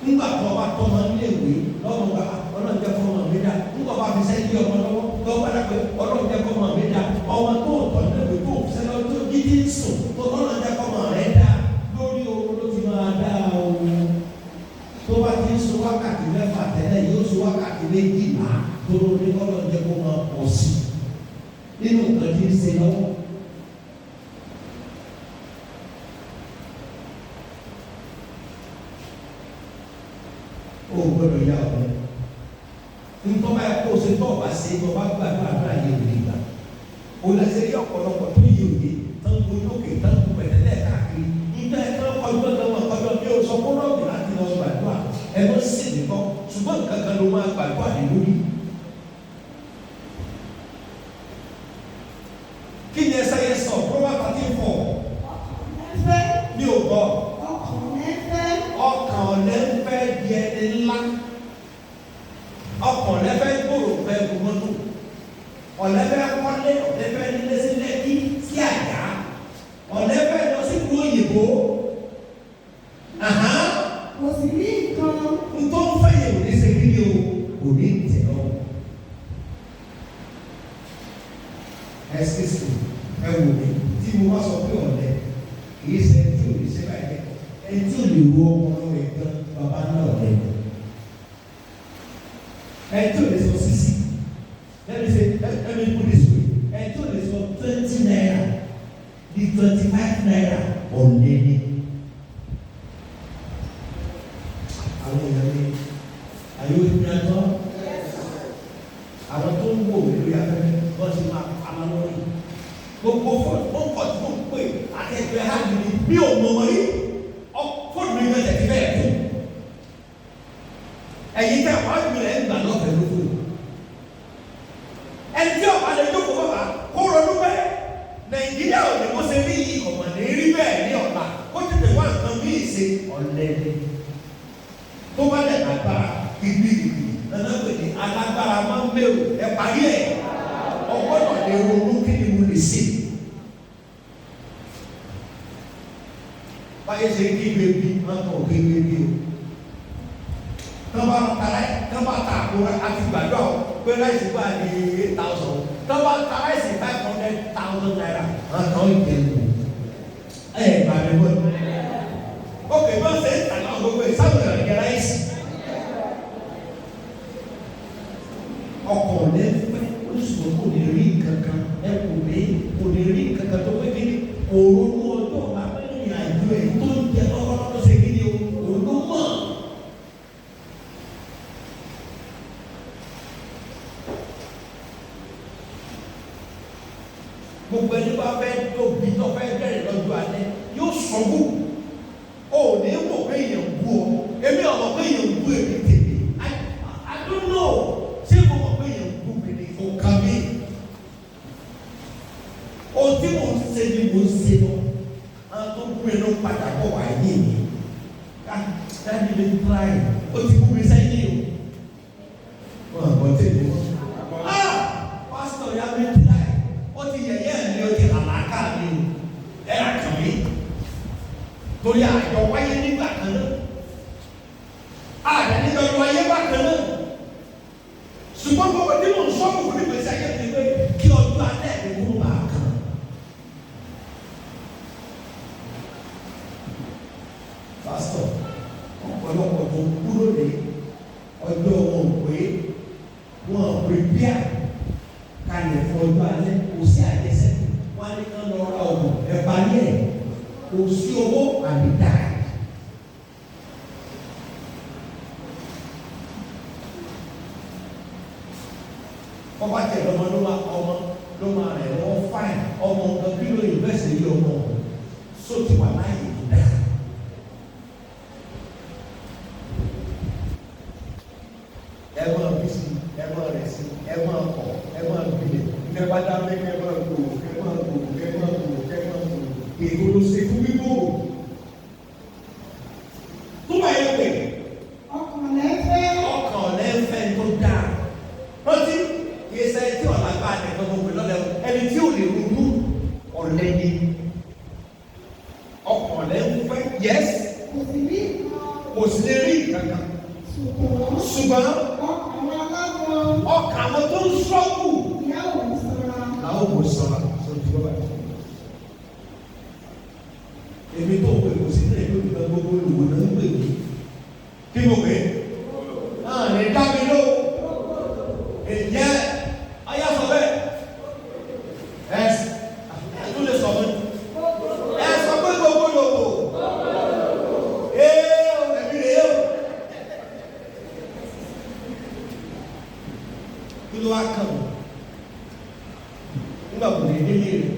Nígbà tó ọba tọ́ ọmọ níléèwé lọ́mọ gba Ọlọ́run jẹ́ kọ́ ọmọ mi dá, nígbà ọba fi sẹ́yìn ọmọ lọ́wọ́ tó gbàdá pé Ọlọ́run jẹ́ kọ́ ọmọ mi dá, ọmọ tó tọ́ níléèwé tó sẹ́lẹ̀ tó jíjí ń sùn tó Ọlọ́run jẹ́ kọ́ ọmọ rẹ̀ dá lórí oorun ló ti máa dá o. Tó bá ti ń sun wákàtí 6 tẹ́lẹ̀ yóò sun wákàtí 12 tó lórí Ọlọ́run jẹ́ kó máa pọ̀ sí i nínú nǹkan tí ń ṣe lọ́wọ́. O gbọ́dọ̀ yá ọ̀rẹ́ ntọ́ bá yẹ kó o ṣe tọ́ ọba ṣe tọ́ ọba gbàdúrà àdúrà yẹ òde gbà o lẹsẹ rí ọ̀pọ̀lọpọ̀ tó yẹ òde tán kó lókè tán kó pẹ̀tẹ́lẹ̀ káàkiri nígbà yẹn kán kọjú ọ̀dọ́ wọn kọjú ọ̀dọ́ bí o sọ kó rọ̀bì láti lọ gbàdúrà ẹ lọ sí nìkan ṣùgbọ́n nǹkan kan ló máa gbàdúrà lé lórí. Kí ni ẹsẹ̀ yẹn sọ? Proverbs 13:4. Fẹ́ Mi ò gbọ́. ọkàn rẹ̀ fẹ́. Ọkàn ọ̀lẹ ń fẹ́ di ẹni ńlá. Ọkàn ọ̀lẹ fẹ́ gbòòrò fẹ́ gbòmọ́tò. Ọ̀lẹ fẹ́ kọ́lé, ọ̀lẹ fẹ́ nílé sí Lẹ́kí sí Àjà. Ọ̀lẹ fẹ́ lọ sí ìlú òyìnbó. Kò sì ní nǹkan. Ntọ́ ń fẹ́ yẹn ò ní ṣe kí ni o, kò ní tẹ̀ ọ́. Excuse me, ẹ wò mí tí mo bá sọ pé ọ̀lẹ kì í ṣe ẹni tí ò ní ṣe báyìí ẹni tí ò lè wo ọpọlọ rẹ̀ gan bàbá náà ọ̀lẹ ni. Ẹni tí ò lè sọ sísì, let me say, let me put this way, ẹni tí ò lè sọ ₦20 di ₦25 ọ̀lẹ ni. Àwọn èèyàn mi, àyè òfin àtọ́, àwọn tó ń mẹ́rù ẹ parí ẹ̀. Ọgbọ́dọ̀ lè ronú kí ni mo lè ṣe. Báyé ṣe kí ìwé bí wọn kàn kí ìwé bí o. Tọ́ba tọ́ba ta àpò àti gbàdúrà o pé ráìsì wà ní 8,000. Tọ́ba ta ráìsì ₦500,000. Wọn kàn ń jẹ lò. Ẹ bàbá mi wọ́n. Ok, bí wọ́n ṣe ń tà náà gbogbo ìsáwọ̀ ìrìnàjò ráìsì. Ọkọ̀ lẹ́fẹ̀ẹ́ oṣù kò lè rí kankan ẹ kò lè kò lè rí kankan tó pé kí ni òru ọjọ́ abẹ́rẹ́ àjọ ẹ̀ tó ń jẹ lọ́wọ́lọ́wọ́ ṣe kí ni òun ló mọ̀. Gbogbo ẹni bá fẹ́ tóbi tó fẹ́ bẹ̀rẹ̀ lọ́jọ́ alẹ́ yóò sọ́gbù ò ní wò pé èèyàn bú ọ èmi ò mọ̀ pé èèyàn bú èmi tèmi. I don't know ṣé mo mọ̀ pé èèyàn bú mi ni kò kàn mí. Ohun tí mò ń ṣe ni mò ń ṣe lọ àwọn tó bú mi ló ń padà bọ̀ wá yé mi. Ah, dáàdi mi try ó ti bú mi sẹ́yìn o. Wọn àgbọ̀ tèmi mọ́. Ah, pásítọ̀ ya mi try ó ti yẹ̀yẹ́ mi ó ti àlàkà mi o ẹ̀ àkàn mi torí àjọ wáyé nígbà kan náà àdá nígbà wáyé bákan náà ṣùgbọ́n gbogbo tí mò ń sọ fún mi pèsè ayé mi pé kí ọjọ́ alẹ́ mi kúrò máa kàn. Pásítọ̀ ọ̀pọ̀lọpọ̀ tó kúrò ní ọjọ́ wọn ò pé wọn ò prepare kalẹ̀ fún ọjọ́ alẹ́ kò sí àjẹsẹ́kù wọn á ní kán lọ ra ọ̀gùn ẹ̀ parí ẹ̀ kò sí owó àbídà. Ọba tẹ lọmọ ló máa ọmọ ló máa rẹ̀ lọ́wọ́ fáìn ọmọ nǹkan kí ló invest lé ọmọ só ti wà láàyè tó dáa. Ẹ máa bí sí, ẹ máa rẹ̀ sí, ẹ máa kọ̀, ẹ máa gbilẹ̀, ẹ bá dá mẹ́ kẹ́ máa gbòòrò, kẹ́ máa gbòòrò, kẹ́ máa gbòòrò, kẹ́ máa gbòòrò. Èkó ló ṣe fún gbígbòòrò. Tó bá yẹ pé Ọkàn lẹ́fẹ́. ọkàn lẹ́fẹ̀ tó dáa. Rántí kìí ṣe tí ọ̀la bá nìkan gbogbo lọ́lẹ̀ o, ẹni tí ò lè ronú ọ̀lẹ ni. Ọkàn lẹ́fẹ̀ yẹ́s Kò sì rí nǹkan. kò sì lè rí kankan. Ṣùgbọ́n Ṣùgbọ́n ọkàn aláwọ̀ ọkàn àwọn tó ń sọ́kù ìyá òun sanra. làwọn kò sọ̀rọ̀ sọ̀rọ̀ tí wọ́n bá yẹ. Èmi tó pè kò sí nílẹ̀ lórí ìgbà gbogbo olùwò náà ń pè mí. Kí mo pè é? Náà ní dá mi lóhùn. Ǹjẹ́ ọyá sọ bẹ́ẹ̀? Ẹ ẹ tún lè sọ fún mi. Ẹ sọ pé gbogbo lòwò. Ee o, ẹ̀mí rèé o. Kí ló wá kàn wọ́n? Nígbà kò lè délé rẹ̀.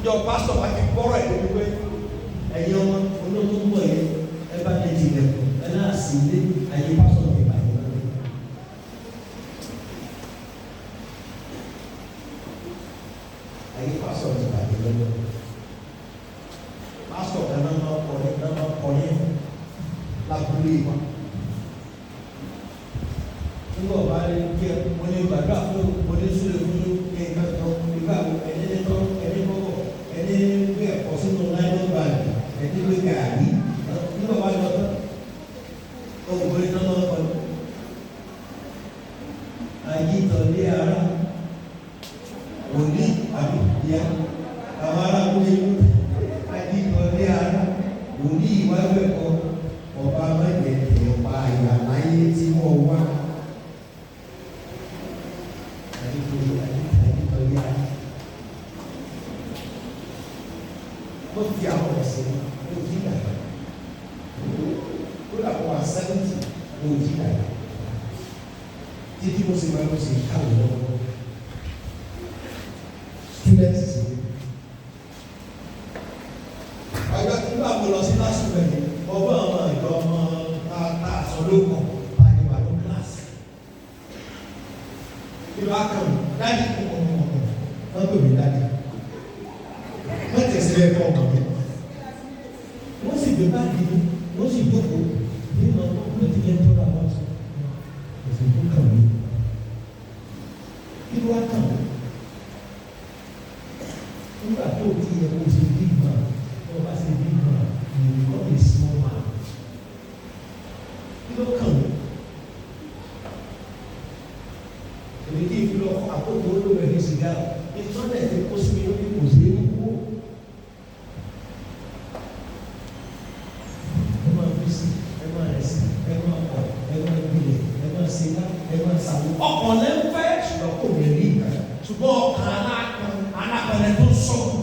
Njọ pásítọ̀ bá ti gbọ́rọ̀ ẹ̀ débi pé ẹ̀yin ọmọ olóòtú ń bọ̀ yẹn ẹ bá lè jìnlẹ̀ ẹ náà sì lé ayé pásítọ̀ ti bàjẹ́ lọ́dẹ. Ayé pásítọ̀ ti bàjẹ́ lọ́dẹ. Pásítọ̀ kan náà máa kọrin náà máa kọrin lábúlé wa. Nígbà wàá rí bí ẹ mo ní gbàdúrà fún mo ní súlẹ̀ fún nǹkan kan nígbà wo ẹni ní tọ́ ẹni kọ́kọ́ ẹni gbé ẹ̀kọ́ sínú nylon bag ẹni gbé gàrí nígbà wàá lọ tán ọkùnrin náà máa ń kọ́ ayítọ̀lé ara òní àbí ìyá àwọn arákùnrin ìlú ayítọ̀lé ara òní ìwájú ẹ̀kọ́ ọba mẹ́jẹ̀ẹ̀tẹ̀ ọba ìyàláyé tí wọ́n wá. Ayítọ̀lé ara ó fi àwọn ọ̀sẹ̀ ó jí dàgbà ó dàgbà wà 70 ó jí dàgbà títí mo sì máa ń ṣe kàwé lọ́wọ́ student sì ni. Ọjọ́ tí nígbà mo lọ sí lásìkò bẹ̀rẹ̀ ọgbọ́n ọmọ ìjọ ọmọ tá a sọ ló kọ̀ bá a wà ní kíláàsì. Ìlú akẹ́wò dájú kò kọ̀ kọ̀ kọ̀ wọ́n pè mí dájú. Wọ́n tẹ̀sí ẹ̀kọ́ ọkàn mi. Wọ́n sì gbé báàgì mi, wọ́n sì jókòó nínú ọgbọ́n. Nǹkan tí lẹ́tọ́rà wá sọ, kò sí tó kàn mí. Kí ló wá kàn mí? Nígbà tó ti yẹ kó ṣe big man, tó o bá ṣe big man, you become a small man. Kí ló kàn mí? Èmi kí n fi lọ àkókò olóògbé ní sìgá, ìtọ́lẹ̀ ti kó sí mi lórí, kò sí ní kú. Ẹ máa fi sí, ẹ máa rẹ̀ sí, ẹ máa pọ̀, ẹ máa gbilẹ̀, ẹ máa ṣe ná, ẹ máa ṣàwọ́. Ọkàn lẹ́ ń fẹ́, ṣùgbọ́n kò lè rí nǹkan. Ṣùgbọ́n ọkàn alákan alákanlẹ̀ tó ń sọ́kù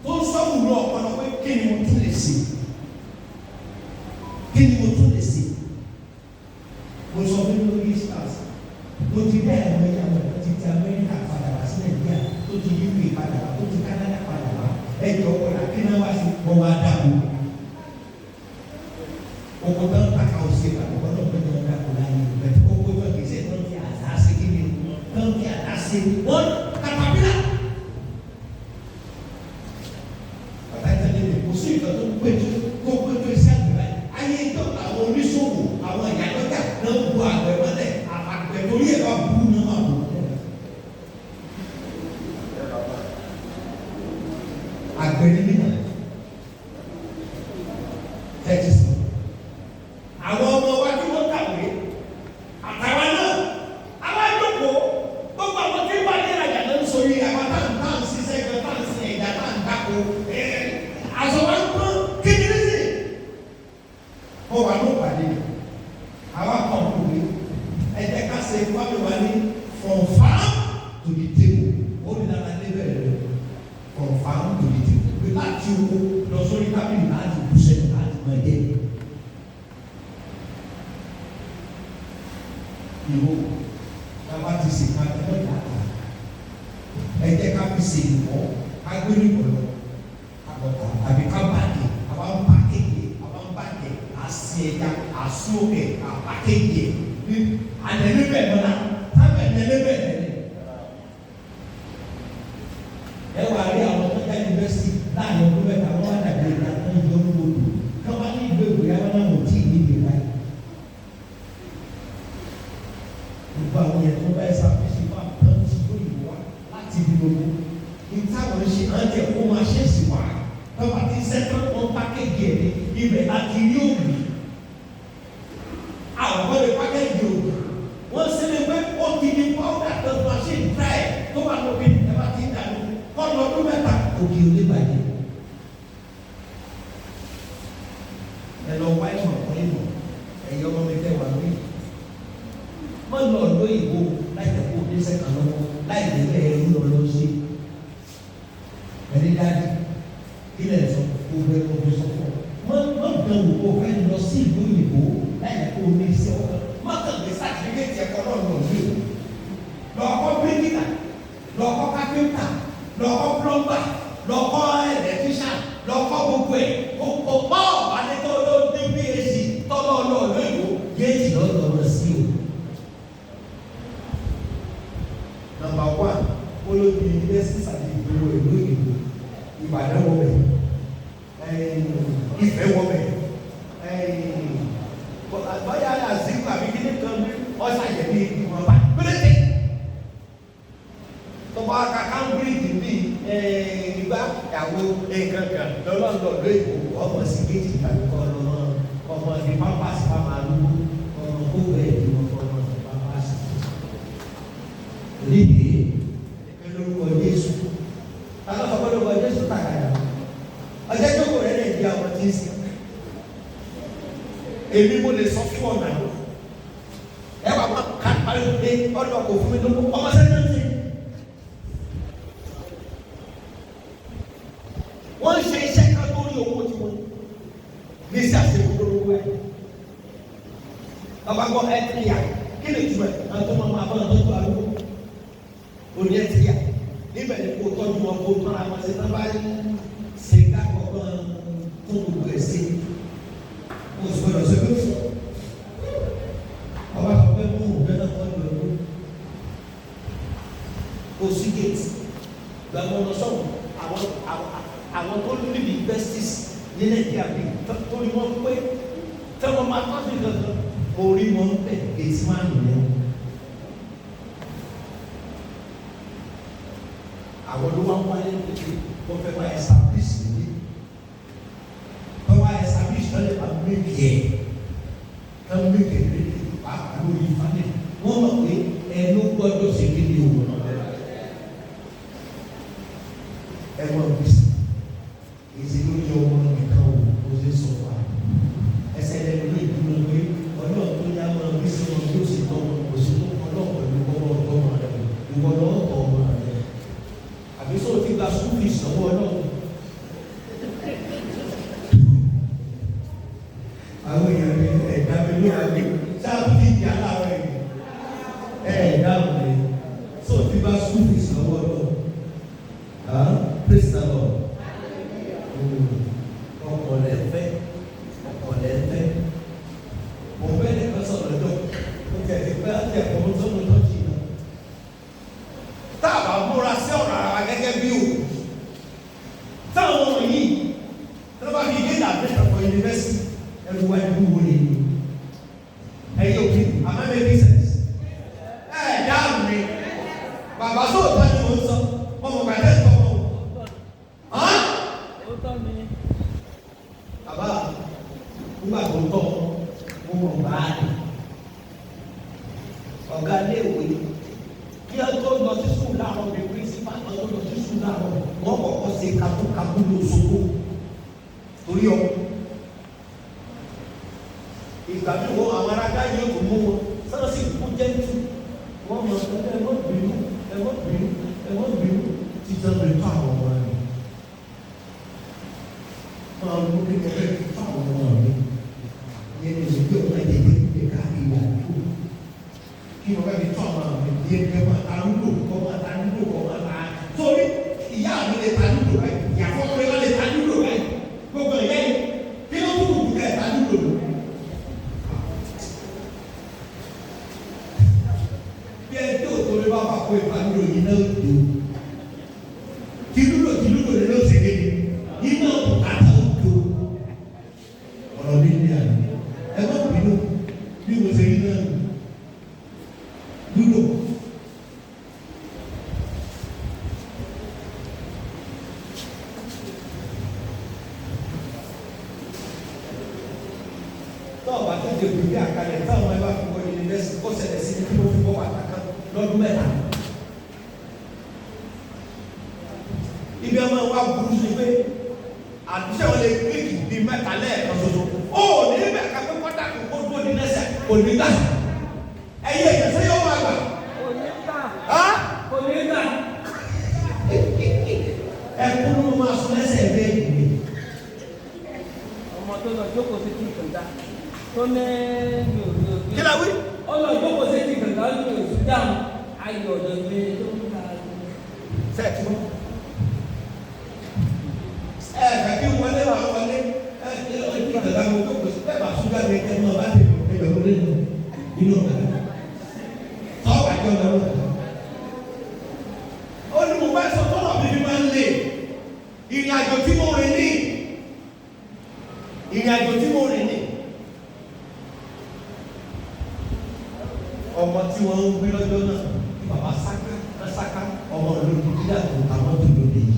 tó ń sọ́kù lọ ọpọlọ pé kí ni mo tún lè ṣe? Kí ni mo tún lè ṣe? Mo sọ fún lórí stars, mo ti rí àwọn ẹ̀yà wọn ti ti Amẹ́ríkà padà wá sí Nàìjíríà, tó ti UK padà wá, tó ti Canada padà wá. Ẹjọ́ ọ̀la kí náà wá sí wọ́n wá dàbò. Oko tán kàkà ó ṣe pàtó wọn náà gbẹdọ̀ ń dàpọ̀ láyé bẹ̀tẹ̀ oko tán kì í ṣe tán fi àdá ṣe kí ni tán fi àdá ṣe wọ́n katapila. Bàtà ìtàlẹ̀ lè kó sí ìtàn tó péjú tó péjú iṣẹ́ àgbẹ̀ báyìí. Ayé ìjọ àwọn oníṣòwò, àwọn ìyálọ́jà náà ń bu àgbẹ̀ mọ́lẹ̀, àgbẹ̀ torí ẹ̀ bá burú náà máa bò mọ́lẹ̀. Àgbẹ̀ ní mímọ̀ tẹ́tí sọ. Àwọn ọmọ wa tí wọ́n kàwé àtàwọn náà, àwọn àjọpọ̀ gbogbo àwọn tí wọ́n ní ìrajà náà ń sọ yìí, àwọn tá à ń ṣiṣẹ́ gan, tá à ń sin ẹja, tá à ń dáko, aṣọ wa ń pọ́n kékeré sí i. Mo wà ní ìpàdé, àwa kan kò wé, ẹ jẹ́ ká ṣe fáwọn wa ní from farm to the table. Ó ní lára lébẹ̀ rẹ̀, from farm to the table, pé láti oko lọ sórí tábìlì, láti bùsẹ̀, láti máa jẹ. Ìwò tába ti sè ká ẹ mọ̀jà ta, ẹ jẹ́ ká fi sè ìwọ́, ká gbé ní ìwọ̀ àbọ̀tà àbí ká bàjẹ́, àbá ń pàkéjì, àbá ń bàjẹ́, à sí ẹja, à sí òkè, à pàkéjì ní àdẹ̀lẹ́bẹ̀ mọ́ra tábẹ̀ àdẹ̀lẹ́bẹ̀ lẹ́lẹ̀. Ẹ wà rí àwọn tó já yunifásitì láàrin ọdún 3, wọ́n wá dàbí ìgbà tó ń yọ ní odò kí wọ́n bá ní ìlú èkó yá, wọn náà wò tí ì ní ìdè báyìí. Gbogbo àwọn yẹn tó bá ẹ ṣàfihàn fún àwọn tí yóò yìí wá láti ibi gbogbo ní táwọn ń ṣe, à ń jẹ kó máa ṣe sí wá tọ́ba tí sẹ́tọ́ wọn pákéjì ẹ̀ ní ibẹ̀ láti rí òbí. Àwọn kan lè pákéjì òbí, wọ́n ṣe lè pé ó ti di pọ́ńdà tó máa ṣe dry tó wà lóbi, ẹ bá ti ń dànù kọ́ lọ́dún 3, òkè ò lè bàjẹ́. Ẹ lọ wá ìmọ̀ kọ́ ìmọ̀, ẹ̀yọ́ ọmọ mi tẹ́ wà lóyún, má lọ lóyìnbó láì tẹ̀ kó o dẹ́sẹ̀ kan lọ́wọ́, láì dẹ́gbẹ́ ẹrú lọ lọ sí. Ẹni dájú kí lẹ̀ sọ gbogbo ẹ̀ kó sọ fún ọ. Má má dán wò kó o fẹ́ lọ sí ìlú òyìnbó láì tẹ̀ kó o ní iṣẹ́ ọkàn. Má kàn gbé sátifíkẹ́tì ẹ̀kọ́ náà lọ sí o. Lọ kọ́ bíríkìlà, lọ kọ́ kápẹ́ńtà, lọ kọ́ plọ́mbà, lọ kọ́ ẹ̀lẹ́tíṣà, lọ kọ́ gbogbo ẹ̀. Kó kó pọ́ ọ̀bánitọ́ ló dé BAC tọ́lọ́ lọ lóyìnbó géètì lọ́dọ̀ lọ sí o. Number one, olóbi yunifásitì àti ìgboro ìlú ìlú Ìbàdàn wọbẹ̀, Ifẹ̀ wọbẹ̀, bóyá àzíkù àbí kíní kan bí ọ̀sàyẹ̀ bí ìwọ̀nba péréte. Tọ́ba ka Cambridge bí ìgbà ìyàwó nǹkan kan lọ́lọ́lọ́ lóyìnbó, ọmọ sí géètì tàbí kọ́ lọ́mọ ọmọ ní pampers bá máa lówó ọmọ kó bẹ́ẹ̀ ni wọ́n fọ́ ọmọ pampers. Onídìí lórúkọ Jésù, alọ́sọ̀kọ́ lórúkọ Jésù tàkàdà ọjọ́ ìjókòó rẹ̀ lè di àwọn tí ń sìn. Èmi mo lè sọ fún ọ̀nà ẹ wà máa ká parí pé ọ̀dọ̀ kò fún mi lówó ọmọ sẹ́yìn ń sìn. Wọ́n ń ṣe iṣẹ́ kan tó rí owó tí wọ́n ní sí àṣekú lórúkọ ẹ̀. Bàbá gbọ́ ẹ ti yà kí lè tu ẹ̀ àwọn tó máa máa bá wọn tọ́jú arúgbó òní ẹ ti yà níbẹ̀ ni kò tọ́jú wọn, kò tọ́ra wọn ṣe, náà bá ṣe ká kọ̀ọ̀kan tó gbogbo ẹ̀ ṣe, kò sì gbọdọ̀ ṣe pé fún ọba kan fẹ́ mú òun náà wọ́n lọ lọ kò sí gate gbàgbọ́ lọ sọ̀rọ̀. Àwọn tó níbi justice ní Nàìjíríà bí torí wọ́n pé tẹ́wọ́n máa tọ́jú kankan. Mo rí wọn bẹ̀ etí máa nù wọn. Àwọn ló wá ń wáyé pé wọ́n fẹ́ wá establish níbí. Wọ́n wá establish lọ́lẹ̀ bá méjì ẹ̀. Tán méjì ẹ̀ lé pàápàá lórí ìfánẹ̀. Wọ́n mọ̀ pé ẹnu gbọ́dọ̀ ṣe kí ni òwò náà lẹ́la. Ẹ mọ̀ bí sí. Èsì lórí ọmọ nìkan wò ó ṣe sọ fún wa. Ẹsẹ̀ lẹ́nu ló ìdúró pé ọlọ́run tó yá máa bí sí wọn yóò sì tọ́ wọn kò sí tó kọ́ ọlọ́run pẹ̀lú ọwọ́ ọmọ rẹ̀ ìwọ lọ́wọ́ tọ́ ọmọ rẹ̀. Àbí sọ ti gba school fees lọ́wọ́ ọlọ́run. Àwọn èèyàn mi ẹ̀dá mi ló wà ní sáà tó ti di aláàárọ̀ yìí. Ẹ̀dá mi sọ ti gba school fees lọ́wọ́ ọlọ́run. Praise the Lord. Ọkọ̀ lẹ́ fẹ́, ọkọ̀ lẹ́ fẹ́. Mo fẹ́ nìkan sọ̀rọ̀ lọ́jọ́, mo tẹ̀sí pé á tẹ̀ fún sọ́nù tọ́jú náà. Tá a bá múra sí ọ̀rọ̀ ara wa gẹ́gẹ́ bí òkú. Táwọn ọmọ yìí, tí wọ́n bá fi gé admission for university, ẹrù wa ẹrù wo ni? Ẹyẹ òbí, am I making sense? Ẹ dáhùn mi. Bàbá sóòótọ́ ni mò ń sọ, mo mọ̀ gbàdé tọ́ wọn. Ó tọ́ mi. Bàbá nígbà tó tọ́ mo mọ̀ báàlì. Ọ̀gá iléèwé kí ẹ tó lọ sí sùkúl láàárọ̀ bí pírísípà ẹ tó lọ sí sùkúl láàárọ̀ wọ́n kọ́kọ́ ṣe kakúkakú lóṣogbo torí ọ. Ìgbà mi wo àwọn aráàlú yóò tó mú wọn sọ́dọ̀ sí kú jẹ́ntù wọ́n mọ̀ ẹ mọ̀ bínú ẹ mọ̀ bínú ẹ mọ̀ bínú títí lè tó àwọn ọmọ rẹ̀. Máa mú kí mo fẹ́ tó àwọn ọmọ mi. Yẹn ní ìṣèjú ọmọ ẹ̀jẹ̀ dé ní káàkiri àdúgbò. Kí mo fẹ́ fi tó àwọn ọmọ mi yẹn ní ẹ máa ta lúdò kọ́ máa ta lúdò kọ́ máa ta. Torí ìyá mi lè ta lúdò báyìí, ìyá fọ́kùnrin wọn lè ta lúdò báyìí. Gbogbo ìyá yìí kí ló tún kù kẹ́ ta lúdò lò. Bí ẹ tí òtò lè bá bá kó ìta lúdò yìí náà dò. Ti lúdò ti lúdò lè ló ṣe kéde. Iná bùkátà ó dò. Ọ̀rọ̀ mi ní àná. Ẹ má bínú bí mo ṣe rí náà nù. Lúdò. Tọ́ọ̀ bá tètè wí bí àkàlẹ̀ táwọn ẹ bá fi wọ yunifásitì kó ṣẹlẹ̀ sí ní kí mo fi bọ́ bàtà kan lọ́dún mẹ́ta. Ibi ọmọ wa burú sí pé àtúnṣe wọn lè kíkì bíi mẹ́ta lẹ́ẹ̀kan ṣoṣo. Ó ní bẹ́ẹ̀ ká pé kọ́tà kò kó dúró ní lẹ́sẹ̀ kò ní gbà. Ẹyẹ ìyẹn yóò máa gbà. Kò ní gbà. Á Kò ní gbà. ẹkún ló máa sọ lẹ́sẹ̀ bẹ́ẹ̀ ni. Ọmọ tó lọ jókòó sí ti kànga tó ní mi ò mi ò Kí la wí? Ó lọ jókòó sí ti kànga ó ní mi ò sí dáhùn. Ayọ̀ ọ̀dọ̀ mi tó ń ta. Sẹ́ẹ̀tì mọ́. Ẹ fẹ́ kí wọlé wà wọlé. Ẹ ẹ ẹ kí kàkà mo tó kò sí bẹ́ẹ̀ bá súnjà mi kẹ́ mọ́ bá lè lọ ẹ̀yọ̀ wọlé nù inú ọ̀gá. Tọ́ wà jọ lọ́wọ́. Ó ní mo fẹ́ sọ tọ́lọ̀ mi fi máa ń lè. Ìrìn àjò tí mo rìn ní. Ìrìn àjò tí mo rìn ní. Ọmọ tí wọ́n ń gbé lọ́jọ́ náà tí bàbá sáká sáká ọmọ lórí dídá tó àwọn tó lóde yìí.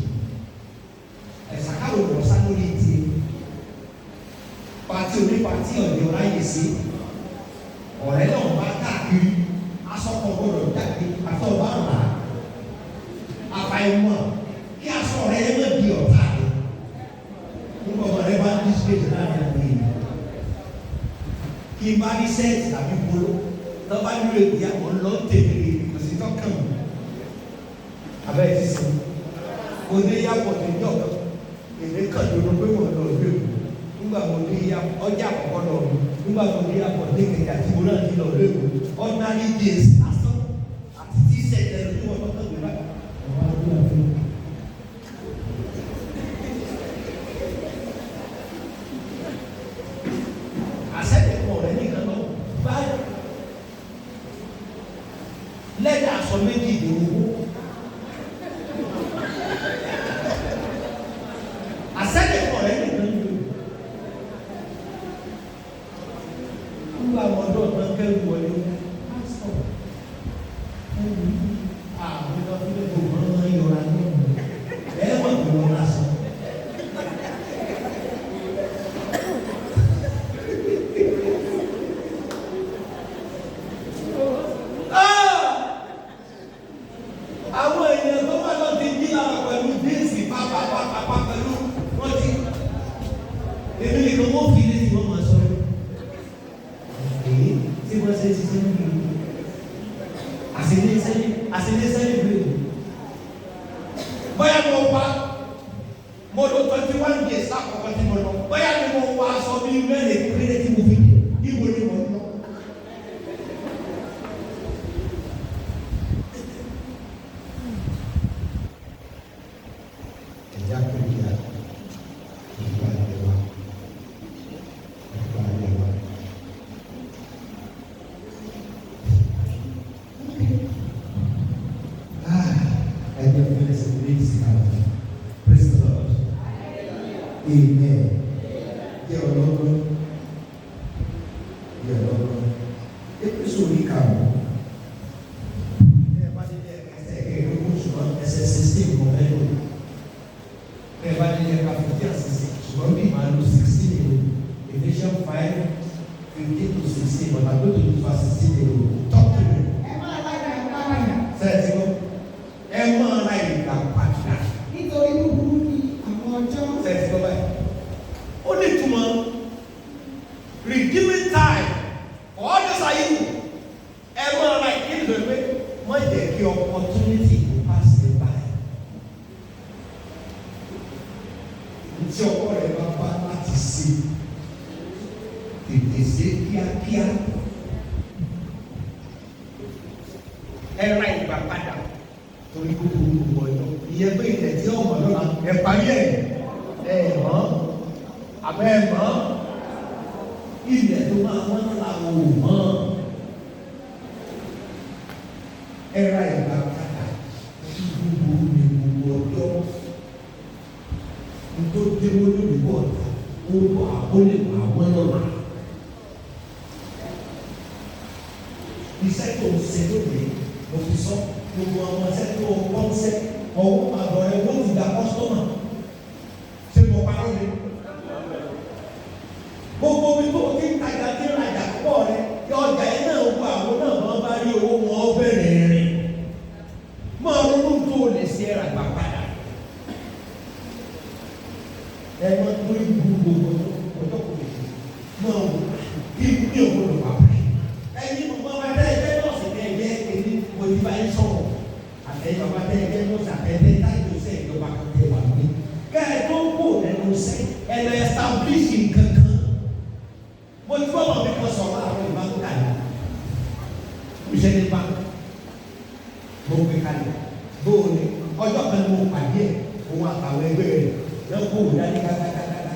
Ẹ̀sàká ló wọ̀ sá lórí ti pati onípati ọ̀dẹ̀ ọ̀ráyè sí. Ọ̀rẹ́ náà bá káàkiri aṣọ kan gbọ́dọ̀ jáde àti ọba rà á. Àfàìmọ̀ kí aṣọ rẹ̀ yẹn má di ọ̀tá rẹ̀. Nígbà ọmọ rẹ̀ bá ń dísílẹ̀ láàrin àwọn èèyàn. Kí n bá ní sẹ́ẹ̀tì tàbí polo tọ́ba nílò ìyàwó lọ tèmi rè kò sí tọ́kàn mi. Abẹ́ ti sìn. Mo dé yàpọ̀ ní ìjọ kan. Èmi kàn ló ló pé mo lọ ìlú Èkó. Nígbà mo dé yàpọ̀ ọjà àkọ́kọ́ lọ mi. Nígbà mo dé yàpọ̀ ní Ìkẹjà tí mo náà ti lọ ìlú Èkó. Ordinary days lásán àti tíṣẹ̀tì ẹni tí wọ́n tọ́kàn mi báyìí. Ọ̀rọ̀ àdúrà fún mi. Àṣẹ́dẹ̀kọ̀ rẹ̀ nìkan náà báyìí lẹ́dà aṣọ méjì ìdòwò. Àṣẹ́dẹ̀kọ̀ rẹ̀ nìkan ló. Nígbà wọn lọ Gbọ́dọ̀ tán kẹ́rù wọlé pásítọ̀ kẹ́rù àwọn ìgbà fún ẹ̀kọ́ wọn máa ń yọra ní ọ̀nà ẹ̀ wọ́n kò wọ́n lásán. Àwọn èèyàn tó wà lọ ti jí lára pẹ̀lú jíǹsì pápápápá pẹ̀lú wọ́n ti èmi nìkan wọ́n fi ilé tí wọ́n máa sọ èyí tí wọ́n ṣe ṣiṣẹ́ níbi àṣìlẹ̀ sẹ́yìn bírèkì. Bóyá mo wá mo lò 21 days lákọ̀ọ́kọ́ tí mo lọ, bóyá ni mo wá aṣọ bíi mẹ́rin péré tí mo fi dé, ibo ni mo lọ. Ẹ̀já pèjì ìgbà ilé wa, ìgbà ilé wa. Ah, ẹgbẹ́ fẹ́lẹ́ sí ilé ìsìn àwọn. Praise the Lord. Amen. Jẹ́ ọlọ́gbọ́n. Jẹ́ ọlọ́gbọ́n. Éfésù orí karùn-ún. Ẹ bá délé ẹsẹ̀ kẹẹ̀ẹ́dógún, ṣùgbọ́n ẹsẹ̀ 16 mọ̀ ẹ́ lò. Ẹ bá délé ẹ̀ka 15 and 16, ṣùgbọ́n bí màá lo 16 èrò. Ephesians 5:15 to 16, but I'm going to use verse 16 èrò. Talk to me. Ẹ máa ra ìgbà padà. Sẹ́ẹ̀tì gbọ́. Ẹ máa ra ìgbà padà. Nítorí búburú ni àwọn ọjọ́. Sẹ́ẹ̀tì gbọ́ báyìí. Ó ní ìtumọ̀ redeeming time for all those are evil. Ẹ máa ra ìkíni lórí pé má jẹ́ kí opportunity kò pass me by. Ntí ọwọ́ rẹ̀ bá bá láti ṣe, tètè ṣe kíákíá. Ẹ ra ìgbà padà torí gbogbo gbogbo ọjọ́. Ìyẹn pé ilẹ̀ tí ọmọ lọ́la ẹ parí ẹ̀ ẹ mọ́ àbẹ́ ẹ mọ́ ilẹ̀ tó máa wọ́n lọ́la ò mọ́. Ẹ ra ìgbà padà torí gbogbo ní gbogbo ọjọ́. Nítorí déwó lónìí bọ̀ ọ̀tá ó bọ̀ àbólè àwọn lọ́la. Iṣẹ́ tó ń ṣe lónìí, mo fi sọ gbogbo àwọn iṣẹ́ tó ń kọ́ ń ṣe ọwọ́ àbọ̀ rẹ wọ́n ti gba customer. Ṣé mo parọ́ ni? Gbogbo omi tó ti ń tajà tí ń rajà pọ̀ rẹ, ọjà yẹn náà gbọ́ àwọn náà wọ́n bá rí owó wọn bẹ̀rẹ̀ rìn. Máa ronú tó o lè ṣe ẹ̀rà gbà padà. Ẹ máa tó ibú gbogbo ọjọ́ kò lè ṣe. Máa wò kí ní òun lò wá báyìí. Ẹyin màmá wa dá ẹgbẹ́ nọ́ọ̀sì ní ẹgbẹ́ ẹni mo ti bá yín sọ̀rọ̀. Àtẹ̀yìn bàbá dá ẹgbẹ́ nọ́ọ̀sì àtẹ̀yìn táyì ṣe ìjọba kan tẹ wà ní. Kẹ́ ẹ tó kó lẹ́nu iṣẹ́ ẹ lọ establish nǹkan kan. Mo ti bọ́ mi kan sọ̀rọ̀ àwọn ìbá ń kàlẹ̀. Mo ṣe ní báńkì. Mo gbé kalẹ̀. Bóò ni ọjọ́ kan ni mo pàdé ẹ̀ òun àtàwọn ẹgbẹ́ rẹ̀ lọ́kọ̀ òun dání kákákákáká.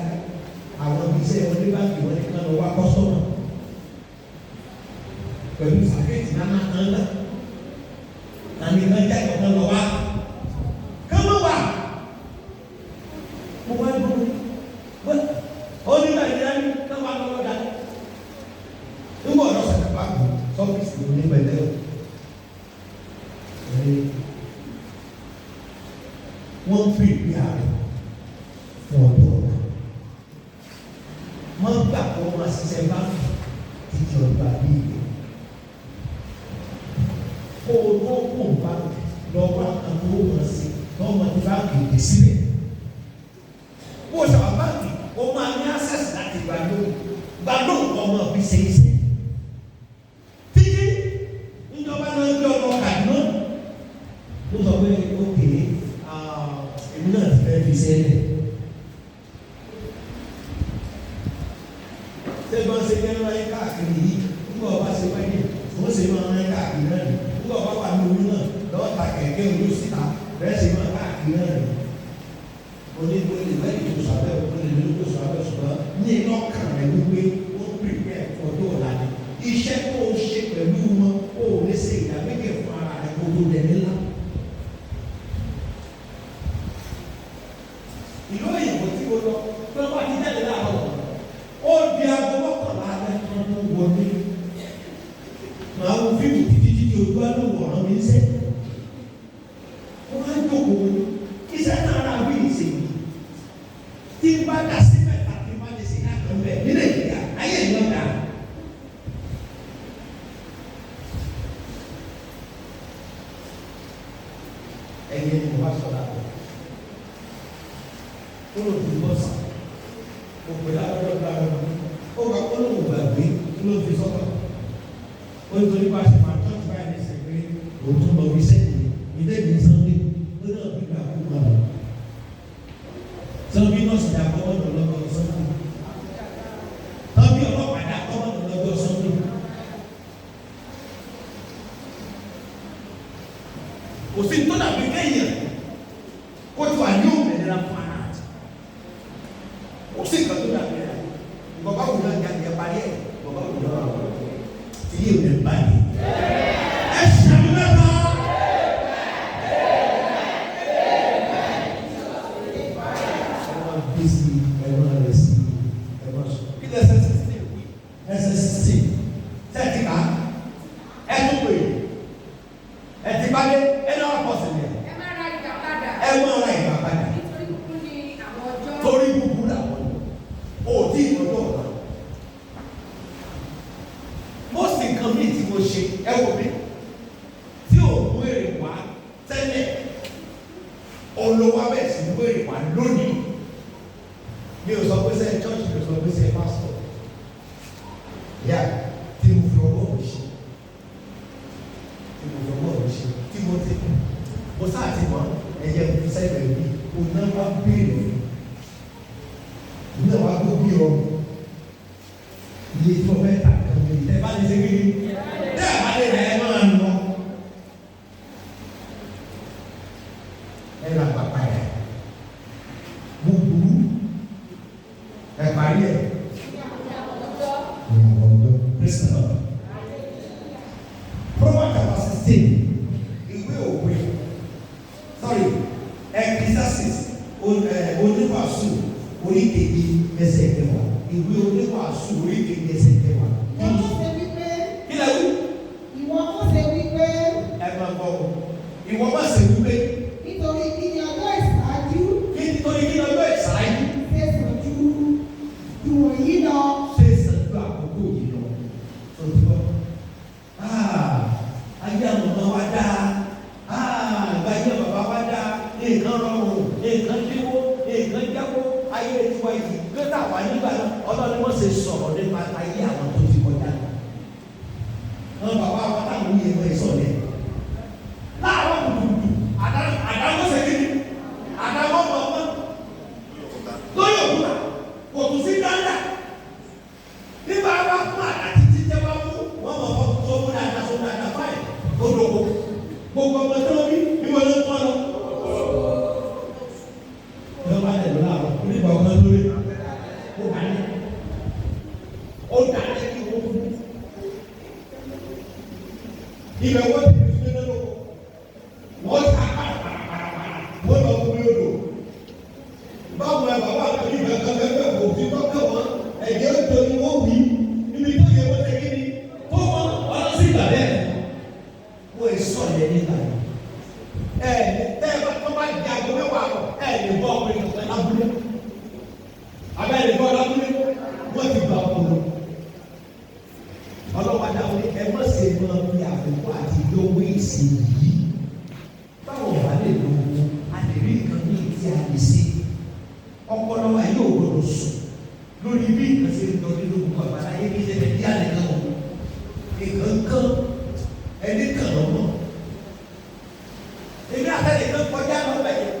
Àwọn ibi iṣẹ́ wọn ní báńkì wọn ní kí wọ́n lọ wá customer pẹ̀lú sàkéètì náà náà kan náà àmì kan jáde ọ̀kan lọ wá kọ́mọ́ wà. Mo wá ní wọ́n ó ní báyìí dání kọ́ wá lọ́wọ́ dání. Nígbà ọ̀dọ́ sọ̀rọ̀ bá kú sọ́fíìsì ní pẹ̀lẹ́ o. Wọ́n fi ìpín ààrẹ fún ọdún ọ̀la. Wọ́n gbà kó máa ṣiṣẹ́ báńkì títí ọdún àbí ìgbẹ́. Kó o tó kó o báńkì lọ́wọ́ àtàwọn owó wọn sí lọ́wọ́ ti báńkì dé síbẹ̀. Bó o ṣàwà báńkì, o máa ní access láti gbà lóhùn. Gbà lóhùn kọ́ ọmọ fi ṣe iṣẹ́. Títí níjọba náà ń gbé ọmọ Kàdúná. Ó sọ pé ókè èmi náà ti fẹ́ fi ṣe é lẹ̀. Ṣé bí wọ́n ṣe fẹ́ rán yín káàkiri yìí? Nígbà wọ́n bá ṣe wẹ́dì, wọ́n ṣe máa rán yín káàkiri náà nì. Nígbà wọ́n bá wà ní oyún náà, lọ́wọ́ ta kẹ̀kẹ́ oyún síta, bẹ́ẹ̀ ṣe máa káàkiri náà nì. Onígbó lè wẹ́dì tó sọ abẹ́ òkú lè lóko sọ abẹ́, ṣùgbọ́n ní lọ́kàn rẹ̀ wípé ó pèpè ọdún ọ̀la ni. Iṣẹ́ tó o ṣe pẹ̀lú wọn, ó lè ṣe ìdàgbẹ́kẹ̀ fún ara rẹ̀ kó tó dẹ̀ nílá. Ìlú òyìnbó tí mo lọ, pé wọ́n ti jáde láàárọ̀, ó di aago 11 alẹ́ kan tó wọlé. Olúwa ló wọ̀ ọ̀rọ̀ mi ń sẹ́. Wọ́n á jókòó iṣẹ́ náà rà bí ìsèyí. Tí n bá dá sí mẹ́ta tí n bá lè ṣe yàtọ̀ ń bẹ̀ ní Nàìjíríà, ayé ìlú ọ̀dà. Ẹ̀yin ni mo bá sọ̀rọ̀ àbọ̀. Ó lò fi bọ́ sí. Mo pè lábẹ́rẹ́ ọ̀gá rẹ̀. Ó wà ó lòun gbàgbé kí ló fi sọ́kàn. Ó ní torí bá ṣe máa tọ́jú báyìí ní ìsìn pé òun tún lọ fi sẹ́yìn ilé ìdí Sunday ó náà fi gbà kú máa lọ. Sunday nọ́ọ̀sì dà kọ́ mọ́tò lọ́gọ́ Sunday. Sunday ọlọ́pàá dà kọ́ mọ́tò lọ́gọ́ Sunday. Kò sí tó dàbí kéèyàn kó tó wà ní òmìnira fún ara àti. Kò sí nǹkan tó dàbí rẹ̀. Bàbá wù náà jáde ẹ parí ẹ̀. Bàbá wù náà wà wọ́n. Tí yóò lè báyìí. Ẹ ṣàmì mẹ́ta. Ẹ máa bí sí ẹ máa rẹ̀ sí ẹ máa sọ. Kí lẹ́sẹ̀ 16 wí? Ẹsẹ̀ 16. Sẹ́ẹ̀tì ká. Ẹ tún pè é. Ẹ ti bá dé ẹ náà pọ̀ sí ni. Ẹ má ra ìgbà padà. Ẹ máa ra ìgbà padà. Nítorí kúkú ni àwọn ọjọ́. Torí búburú làwọn ò tí ì lọ́jọ́ ọ̀la. Most nǹkan míì tí mo ṣe ẹ wò mí tí ò mú èrè wá tẹ́lẹ̀ olówó abẹ́ sì mú èrè wá lónìí. Mi ò sọ pé sẹ́ church, mi ò sọ pé sẹ́ pastor. Yà tí mo fi ọwọ́ mi ṣe tí mo fi ọwọ́ mi ṣe tí mo ti mo sáà ti mọ̀ ẹ̀yẹ fi sẹ́gbẹ̀ẹ́ mi kò náà wá béèrè fún náà wá gbó bí ọrùn iye tí wọ́n fẹ́ tà kan ní tẹ́ bá lè ṣe kí ni tẹ́ bá lè rẹ̀ ẹ máa lọ. Ẹ ra bàbá yà búburú ẹ parí ẹ. Ní àwọn ọjọ́. Ní àwọn ọjọ́ Praise the Lord. Proverbs chapter 16, ìwé òwe, sorry, Ecclesiastes, oníwàásù orí keje ẹsẹ̀ kẹwàá, ìwé oníwàásù orí keje ẹsẹ̀ kẹwàá. Ìwọ kò ṣe wípé, Kí lẹ wí? ìwọ kò ṣe wípé, Ẹ máa gbọ́ o. Ìwọ má ṣe wípé nítorí kí ni ọjọ́ ìṣáájú kí nítorí kí lọ́jọ́ ìṣáájú ṣe sàn ju ju wọ̀nyí lọ. ṣe sàn ju àkókò yìí lọ. Tó ti bọ́. Ayé àwọn ọmọ wa dáa. Ìgbà ayé bàbá wa dáa. Nǹkan rọrùn, nǹkan dínwó, nǹkan jáwó. Ayé tiwa yìí gbẹ́tà wà nígbà náà. Ọlọ́run wọ́n ṣe sọ̀rọ̀ nípa ayé àwọn tó ti kọjá lọ. Àwọn bàbá wa táwọn yẹn wọ́n sọ̀rọ̀ láàárọ̀ kùtùkùtù àdáwọ̀ ṣe kí ni àdáwọ̀ mọ̀ọ́mọ́ lórí òkúta kò tún sí dáńdá nígbà wá fún àdá títí tẹ́ wá mú wọ́n mọ̀ ọ́ tó mú dáadáa tó mú dáadáa báyìí ó dòkó gbogbo ọmọ tó bí níbo ló ń kọ́ lọ. Ìjọba ẹ̀ ló láàárọ̀ onígbà ọ̀gá lórí ó bá ní ó dá lẹ́kí owó fún ibẹ̀ wọ́n ti fi sílẹ̀ lóko wọ́n ta parapara wọ́n lọ fún mi odò báwo la bàbá àti ìgbà kan bẹ́ẹ̀ kò fi tọ́kẹ̀ wọn ẹ̀jẹ̀ ń tó ni wọ́n wí níbi tó yẹ wọ́n tẹ́kí ni tó wọ́n ọlọ́ sí ìgbà bẹ́ẹ̀ wọ́n yẹ sọ yẹn nígbà yẹn ẹ tẹ́ ẹ bá tó bá di aago mẹ́wàá àbọ̀ ẹ lè bọ́ ọkùnrin kankan lábúlé abẹ́ lè bọ́ lábúlé wọ́n ti gba ọkùnrin ọlọ́wọ́ adáwọ̀ ní ẹ má ṣe máa fi àkókò àti lówó ìsìn yìí báwo wà lè lo owó a lè rí nǹkan ní ìtí a lè ṣe ọpọlọ wa yóò gbọdọ̀ sùn lórí bí nǹkan ṣe ń lọ nínú gbogbo àgbàlá yé kí ṣẹlẹ̀ bí alẹ́ kan o nǹkan kan ẹni kan lọ́mọ èmi àtẹlẹ kan kọjá lọ́bẹ̀ yẹn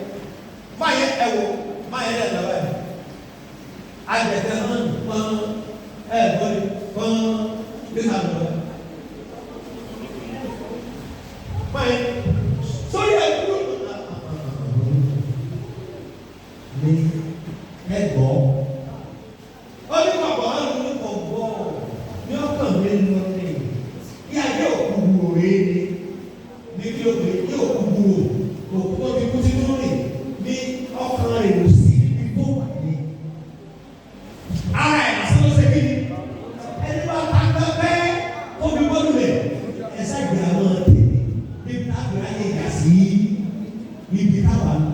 má yẹ ẹ wò má yẹ lẹ́ lọ́wọ́ ẹ̀ agbẹ̀tẹ̀ hàn pọ́n ẹ̀ bọ́lí pọ́n nígbà lọ́wọ́ má yẹ sórí ẹ̀ kúrò ní ẹgbọ́ ó ní bàbá wọn ní kò gbọ́ ní ọkàn mi lọ ní ní ayé òkú gbòòrò ni ní kí o pè ní òkú gbòòrò òkú tó ti kú sínú rìn ní ọkàn rẹ̀ ló sí ibi tó wà ní. Ara ẹ̀ lásán ló ṣe kí ni ẹni bá ta pẹ́pẹ́ tó fi bọ́ọ̀lù rẹ̀ ẹ ṣàgbé àwọn tèmi. Ibi táwa lọ.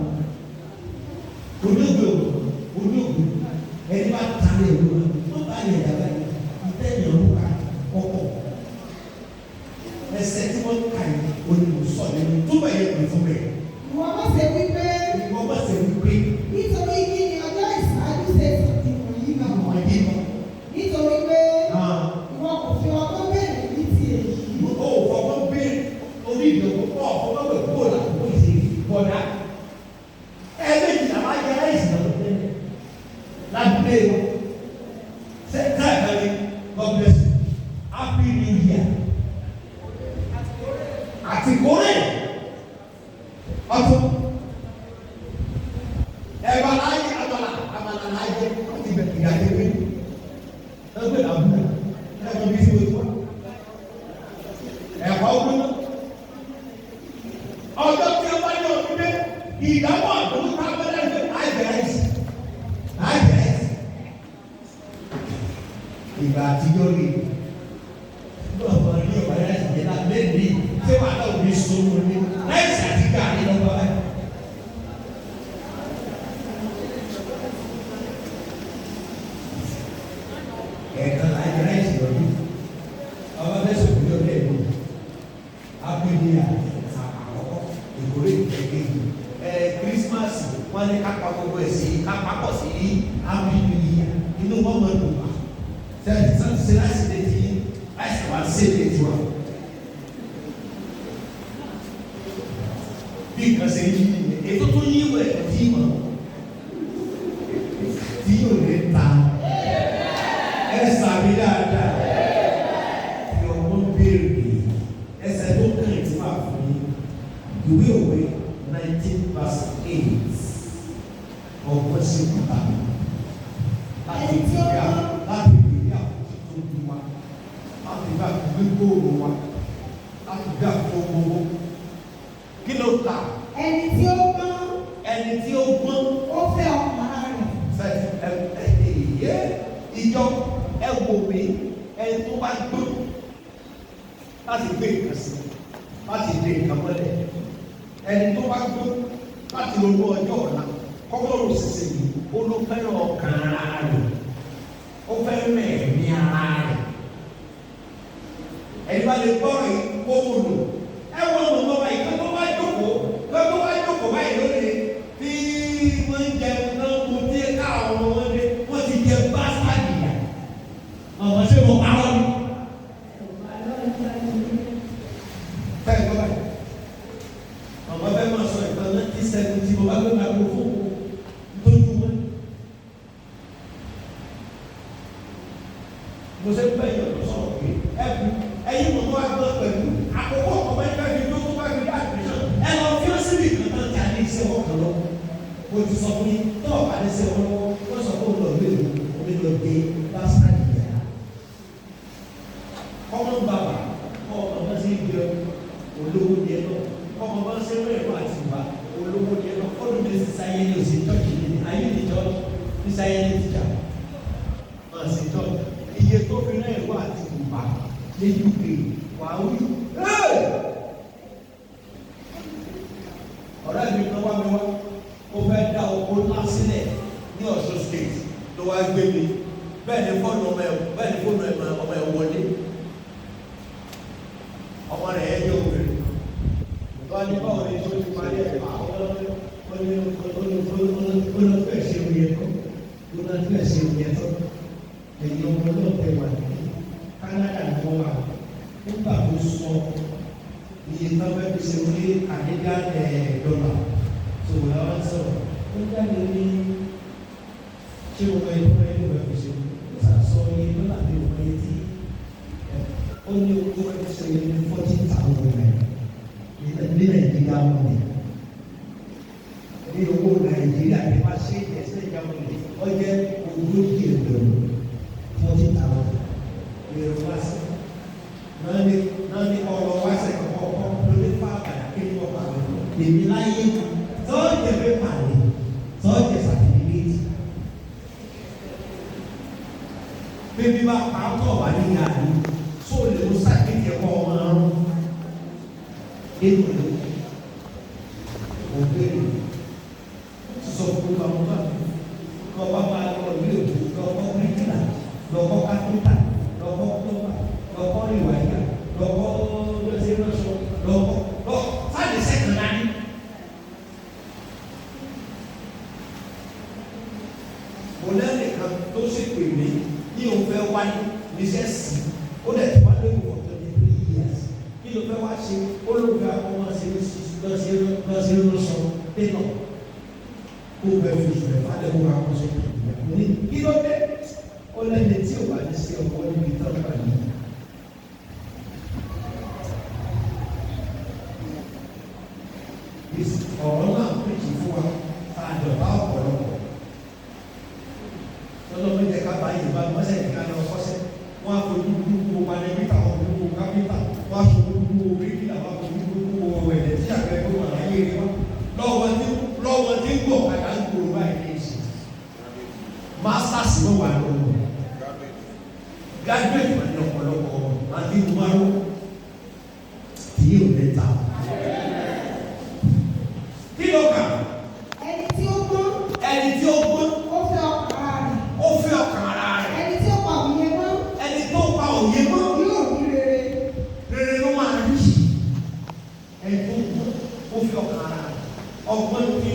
Olóògbé o, olóògbé ẹni bá ta lé ìlú náà, wọ́n bá yẹ dàgbà yìí, ìtẹ́yìn ọdún ká ọkọ̀. Ẹsẹ̀ tí wọ́n kà yìí, olùsọ̀ nínú tó bá yẹ pè fún mi. Ìwọ má ṣe wí pé, Ìwọ bá ṣe wípé nítorí kí ni ọjọ́ ìṣáájú ṣe sàn ju wọ̀nyí lọ? àwọn yìí lọ. Nítorí pé ìwọ kò fi ọgbọ́n béèrè ní ti èyí. Ó fọwọ́ béèrè orí ìdòwò pọ̀ fọwọ́ pẹ̀ kúrò lákòókò ìṣèlú bọ̀dá. Ẹ̀ẹ́dẹ́jì làwọn ajẹ́ aláìsàn lọ́dún tẹ́lẹ̀ lábúlé wọn. Sẹ́ńtà ìkànnì God bless you. Happy New Year. Àti kórè ọtún. Ẹ̀bà láyé àmàlà àmàlà láyé wọ́n ti bẹ̀rẹ̀ ìyájẹ́ pé ẹgbẹ́ làbúlé ẹgbẹ́ bí sí ojú wa. Ẹ̀kọ́ gbóná. Ọjọ́ tí ó bá ní ọdún dé, ìdáwọ́ àdúgbò tá a bá dá ìgbẹ́ àìbẹ̀rẹ̀ àìsí. Àìbẹ̀rẹ̀ àìsí. Ìgbà àtijọ́ rí i ọmọ ní ọba láìsí jẹ náà lẹ́nu ṣé wàá náà òbí sọmọ ní láìsí àti gàrí lọ́wọ́ ẹ̀. Ẹ̀ẹ̀kan láyé láìsí lọ́dún ọba fẹsẹ̀ òbí ọdún ẹ̀gbọ́n abúlé àkọ́kọ́ ìkórè ẹ̀kejì ẹ̀ kírísímàsì wọn ní kápá gbogbo ẹ̀ sí kápá pọ̀ sí happy new year inú wọn mọ̀ ní wà sẹ́yìn ṣe láìsí lè ti láìsí wà sí èdè tiwa. Bí nǹkan ṣe yí nìyẹn ètò tó yí wẹ̀ tí mọ̀ tí yóò lè ta ẹ sàmì dáadáa fi ọgbọ́n béèrè ẹsẹ̀ tó kàn tí wà fún yín ìwé òwe 19:8 ọgbọ́n sí pàtàkì láti ìgbé láti ìgbé àkókò tó bí wa láti ìgbé àkókò gbòòrò wa láti ìgbé àkókò gbogbo kí ló kà Ẹni tí ó gbọ́n, ẹni tí ó gbọ́n ó fẹ́ ọkàn ara rẹ̀. sẹ ẹ ẹ ẹ ìjọ ẹ wò mí ẹni tó bá gbọ́n láti gbé nǹkan sí láti gbé nǹkan mọ́lẹ̀ ẹni tó bá gbọ́n láti ronú ọjọ́ ọ̀la kọ́kọ́rọ́ ṣẹṣẹ yìí ó ló fẹ́ràn ọkàn ara rẹ̀ ó fẹ́ràn ẹ̀mí ara rẹ̀ ẹni bá lè gbọ́rọ̀ yìí kó wò lò ẹ wọ ọmọ bàbá yìí kó wá jókòó kó wá jókòó báyìí lónìí tí wọ́n ń jẹun náà mo dé káwọn ọmọ wọn dé wọ́n ti jẹ básáàdì yà ọmọ ṣé mo parọ́ ni. Bẹ́ẹ̀ gbọ́ báyìí ọmọ bẹ́ẹ̀ máa sọ ìtàn 1970 mo bá gbé microphone tójú wọn. Mo ṣe ń bẹ́ ìyọ̀dọ̀ sọ̀rọ̀ pé ẹ̀bù ẹ̀yin mọ̀ tó wá gbọ́ pẹ̀lú àkókò ọ̀pọ̀ ẹgbẹ́ mi tó tó bá fi dé àdìsàn ẹ lọ fi ó síbi kan náà tí a ní iṣẹ́ wọn kan lọ. Mo ti sọ fún yín tó ọ̀pá ní iṣẹ́ wọn lọ́wọ́ wọ́n sọ fún òun lọ gbé ìlú omi lọ gbé báṣáàdì yàrá. Kọ́mọ́ bàbà kọ́ ọmọ bá ṣe ń jẹ olówó ni ẹ lọ kọ́mọ bá ṣe ń rẹ̀ àti ìwà olówó ni ẹ lọ kọ́dún mi sì sáyé ní òsì tọ́jú ní ayé ní tọ́jú ní sáyé ní tìjà máa ṣe tọ́jú iye tó fi rán ìwà àti ìwà ní UK wà á wí. Ọ̀rẹ́ mi kan wá mi wá ó fẹ́ dá oko ńlá sílẹ̀ ní Ọ̀ṣun state ló wá gbé mi bẹ́ẹ̀ ni fóònù ọmọ ẹ̀ bẹ́ẹ̀ ni fóònù ọmọ ẹ̀ wọlé ọmọ rẹ̀ ẹ̀ yóò bẹ̀rẹ̀ wọ́n ní báwo ni tó ti parí ẹ̀ pa olùfẹ́ ṣe oye tán olùfẹ́ ṣe oye tán ẹ̀yin ọmọ náà tẹ wà ní Canada ni wọ́n wà nígbà tó sọ iye tán fẹ́ fi ṣe orí Canadian dollar tó wọ́n wá sọ̀rọ̀ ó jáde ní ṣé o mọ ẹni tó ẹni tó fẹ́ fi ṣe ó sà sọ iye dọ́là ní òun ẹni tí ó ní owó fẹ́ fi ṣe ní 40,000 naira ní Nàìjíríà mọ̀nì ní owó Nàìjíríà ní wá ṣe ẹsẹ̀ ìjà mọ̀nì ó jẹ́ 40,000 40,000 èrò wá sí náà ní náà ní ọ̀rọ̀ wá sí ọkọ̀ lórí fáàkà kí ni wọ́n bá wọn èmi láyé sọ́ọ̀jẹ̀ pépà ni sọ́ọ̀jẹ̀ sàtìfíkẹ́tì bébí bá pa á tọ̀ wá ní gàrí sóò lè mú sàkíyèsí ẹ̀kọ́ ọmọ ọrùn nínú ìlú òbí Kí ló fẹ́ wá ṣe? Ó lóun fẹ́ kọ́ wọn ṣe lọ́sẹ̀ lọ́sọ̀ télọ̀. Kó bẹ́ẹ̀ fi oṣù mẹ́fà lẹ́kọ̀ọ́ wá kó ṣe mo ní kí ló dé? Ó lẹ́ni tí ò bá ní sí ọkọ níbi tán gbà yìí. Ọ̀rọ̀ náà pèjì fún wa tá a dọ̀bá ọ̀pọ̀lọpọ̀. Lọ́dọ̀ méje ká bá yìí bá mọ́sẹ̀ nìkan lọ kọ́sẹ́. Wọ́n á fojú burúkú wo panẹ́mítà, wọ́n burúkú kápítà, wọ́n á fojú burúkú wo bíríkìlà, wọ́n á fojú burúkú wo ẹ̀dẹ̀ tí àgbẹ̀ tó wà láyé rí wọn. Lọ́wọ́ tí ń gbọ̀ kàdá ń gbòòrò báyìí ní ìsìn. Masters ló wà lọ́wọ́. Graduate wà ní ọ̀pọ̀lọpọ̀ àti ìmúmaró tí yóò lè ta. Kí ló kà? Ẹni tí ó gbọ́n, Ẹni tí ó gbọ́n, ó fẹ́ ọkàn ara rẹ̀. ó fẹ́ ọkàn ara rẹ̀. Ẹni tí ó pa òye mọ́, Ẹni tó pa òye mọ́, yóò rí rere. rere ló máa rí. Ẹni tó gbọ́n, ó fẹ́ ọkàn ara rẹ̀. Ọgbọ́n ní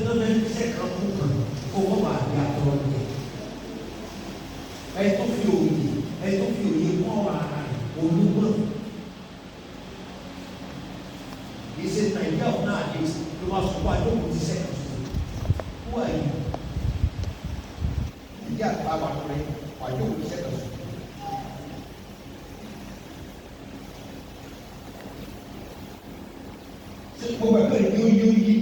lọ́nà iṣẹ́ kan kú kan, kó wọ́n máa di àtọ̀ rẹ̀. Ẹni tó fi òye, ẹni tó fi òye kọ́ ara rẹ̀, olúgbọ́n. Kì í ṣe Nàìjíríà of nowadays ló máa sọ fún àjókòó ti sẹ́kàn ṣoṣo. Who are you? Nàìjíríà bá wà lórí àjókòó ti sẹ́kàn ṣoṣo. Ṣé gbogbo ẹ̀kọ́ yìí yóò yóò yí?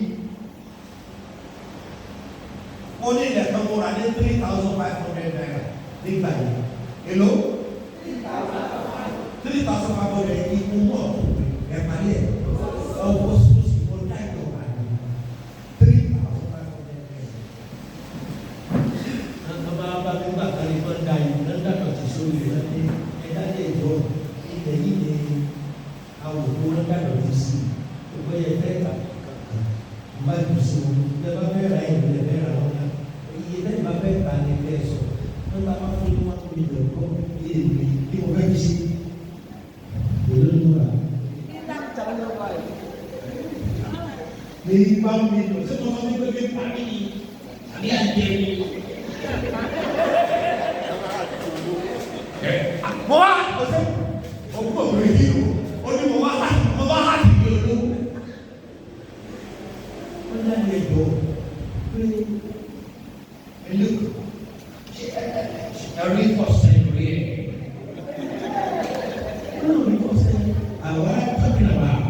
Mo ní ilẹ̀ kan mo rà ní ₦3,500 nígbà yìí. Èló? 3,500 ní owó ọ̀tún ẹ̀ parí ẹ̀. Ọwọ́ sọ́ọ̀sì mo dá ìjọba ní ₦3,500. Nǹkan bá bá mi gbà kan ní wọ́n da ìlú náà dàgbà tí sórí rẹ̀ ní ẹ̀dá lè jọ ilẹ̀ yìí ní àwòkọ́ wọn dàgbà tí sí. Gbogbo ẹ̀ fẹ́ tà kankan. Bá jù sí wọn, ẹ bá fẹ́ ra ìlú ẹ fẹ́ ra wọn náà. Iye lẹ́yìn bá fẹ́ tà ní ẹ sọ. Wọ́n bá wá fún wọn kó ilẹ̀ kọ́ iye ìlú kí mo fẹ́ fi ṣe. Èló ni mo rà? Ní 1 million, ṣé mo sọ fún pé pa mí ni? Àbí àjẹ mi? Mo wá ọ̀sẹ̀ òkú òkú yìí o, ó ní mo wá láti mo wá láti di olówó. Wọ́n dá ní ẹjọ́ pé ẹlẹ́kùn ṣe ẹ̀rí ọ̀sẹ̀ rí ẹ̀. Wọ́n rí ọ̀sẹ̀ àwọn ará talking about.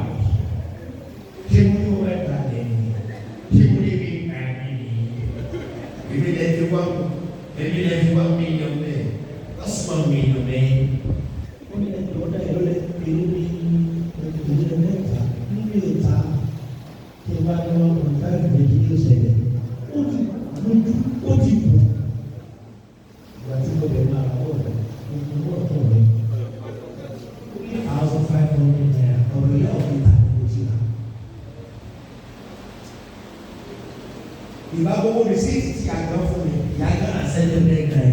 Ṣé mo ní owó ẹ̀ta lẹ̀ ni? Ṣé mo ní ibi ìgbà mi ni? Èmi lè fi wá èmi lè fi 1 million bẹ́ẹ̀. That's 1 million bẹ́ẹ̀. Ó ní ẹjọ́ ọ̀dà ìlú lẹ́ ìlú ní ìlú mẹ́ta nínú ìta tí wọ́n ní 1.5 méjì ní ìṣẹ̀lẹ̀. Ó ti lójú ó ti bù. Ìgbà tí mo bẹ̀ máa wọ̀ rẹ̀, mo ti wọ̀ tọ̀ rẹ̀. ₦3,500 ọ̀rọ̀ ìyá òbí ta ni mo ti rà. Ìbá gbogbo rìsíìtì tí a gbọ́ fún mi, ìyá gánà ₦700.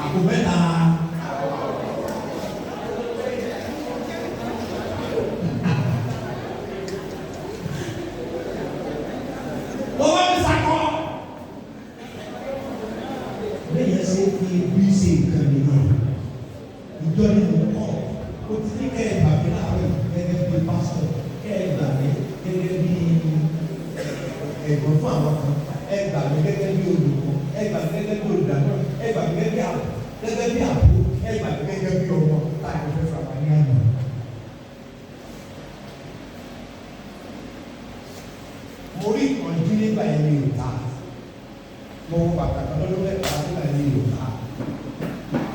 Àpò mẹ́ta. Mo wá mi sakọ. Bẹ́ẹ̀ ṣe fi bí ṣe nǹkan nìyẹn. Ìjọ ni mo kọ́. O ti ní kẹ́ ẹ̀ gbà mí láàárọ̀ gẹ́gẹ́ bí pásítọ̀, kẹ́ ẹ̀ gbà mí gẹ́gẹ́ bí ẹ̀gbọ́n fún àwọn kan, ẹ gbà mí gẹ́gẹ́ bí olùkọ́, ẹ gbà mí gẹ́gẹ́ bí olùdámọ̀, ẹ gbà mí gẹ́gẹ́ àbò, gẹ́gẹ́ bí àbò, ẹ gbà mí gẹ́gẹ́ bí ọmọ láti fẹ́ fà wá ní àná. Mo rí ìpọ́njú nígbà yẹn mi ò ta. Mo wọ bàtà kan lọ́dún mẹ́ta nígbà yẹn mi ò ta.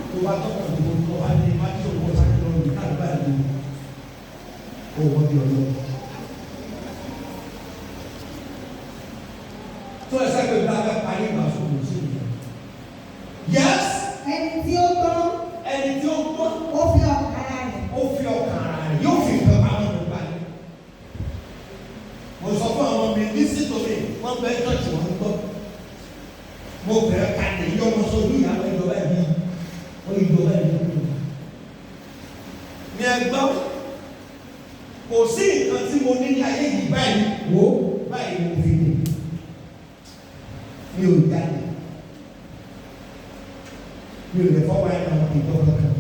Tó bá tọ́kọ̀ gbogbo tó bá ní má tí òun sáré lọ lù káàdùbà lù. Ó wọ́n bí ọlọ́. Tó ẹsẹ̀ pé bá a fẹ́ parí ìgbà fún mi sí mi. Yes! Ẹni tí ó gbọ́n, Ẹni tí ó gbọ́n, ó fi ọkàn ara rẹ̀. ó fi ọkàn ara rẹ̀ yóò fi nǹkan pamọ́ nípa rẹ̀. Mo sọ fún àwọn mi listen to me, wọ́n bẹ church wọ́n gbọ́. Mo bẹ̀rẹ̀ kalẹ̀ yí ọmọ sójú ìyàwó ìjọba ẹ̀mí, ó ìjọba ẹ̀mí kú. Ní ẹgbọ́n, kò sí nǹkan tí mo ní ní ayé yìí báyìí wò ó báyìí mo fi lè. Mi ò jáde. Mi ò lè fọwọ́ ẹ̀ náà ìjọ kankan.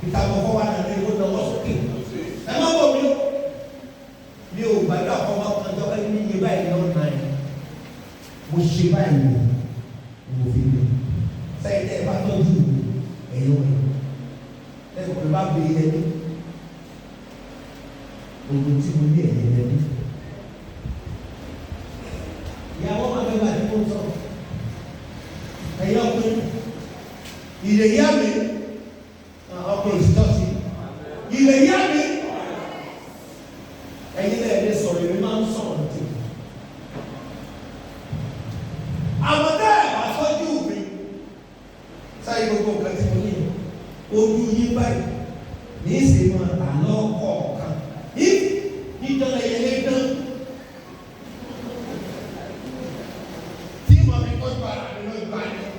Ìtàkùn fọwọ́ àná ní ìwé lọ́wọ́ sókè. Ẹ má wọ̀ mí o. Mi ò gbàdúrà fọwọ́ kan jọ pé ní iye báyìí lọ́wọ́ náà yẹn. Mo ṣe báyìí wò mo fi lè. Sẹ́yìn tẹ́ ẹ bá tọ́jú ẹ̀yọ́ rẹ̀. Lẹ́yìn pé bá gbé yẹn ní. Gbogbo tí mo ní ẹ̀yẹ yẹn ní. Ìyàwó máa fẹ́ gbà tí mo sọ. Ẹ̀yọ́ pé ìrèyá mi ọkùnrin òtítọ́ sí. Ìrèyá mi ẹ̀yin náà lè sọ̀rọ̀ èmi máa ń sọ̀rọ̀ ní tèmi. Àwọn tẹ́ ẹ̀ bá tọ́jú mi sáyé gbogbo nǹkan tí mo ní ojú yín báyìí ní ìsìn máa tà lọ́kọ̀ọ̀kan. Dídán ẹyẹlé dán. Tí màá fi tọ́jú ara mi lọ́jọ́ alẹ́.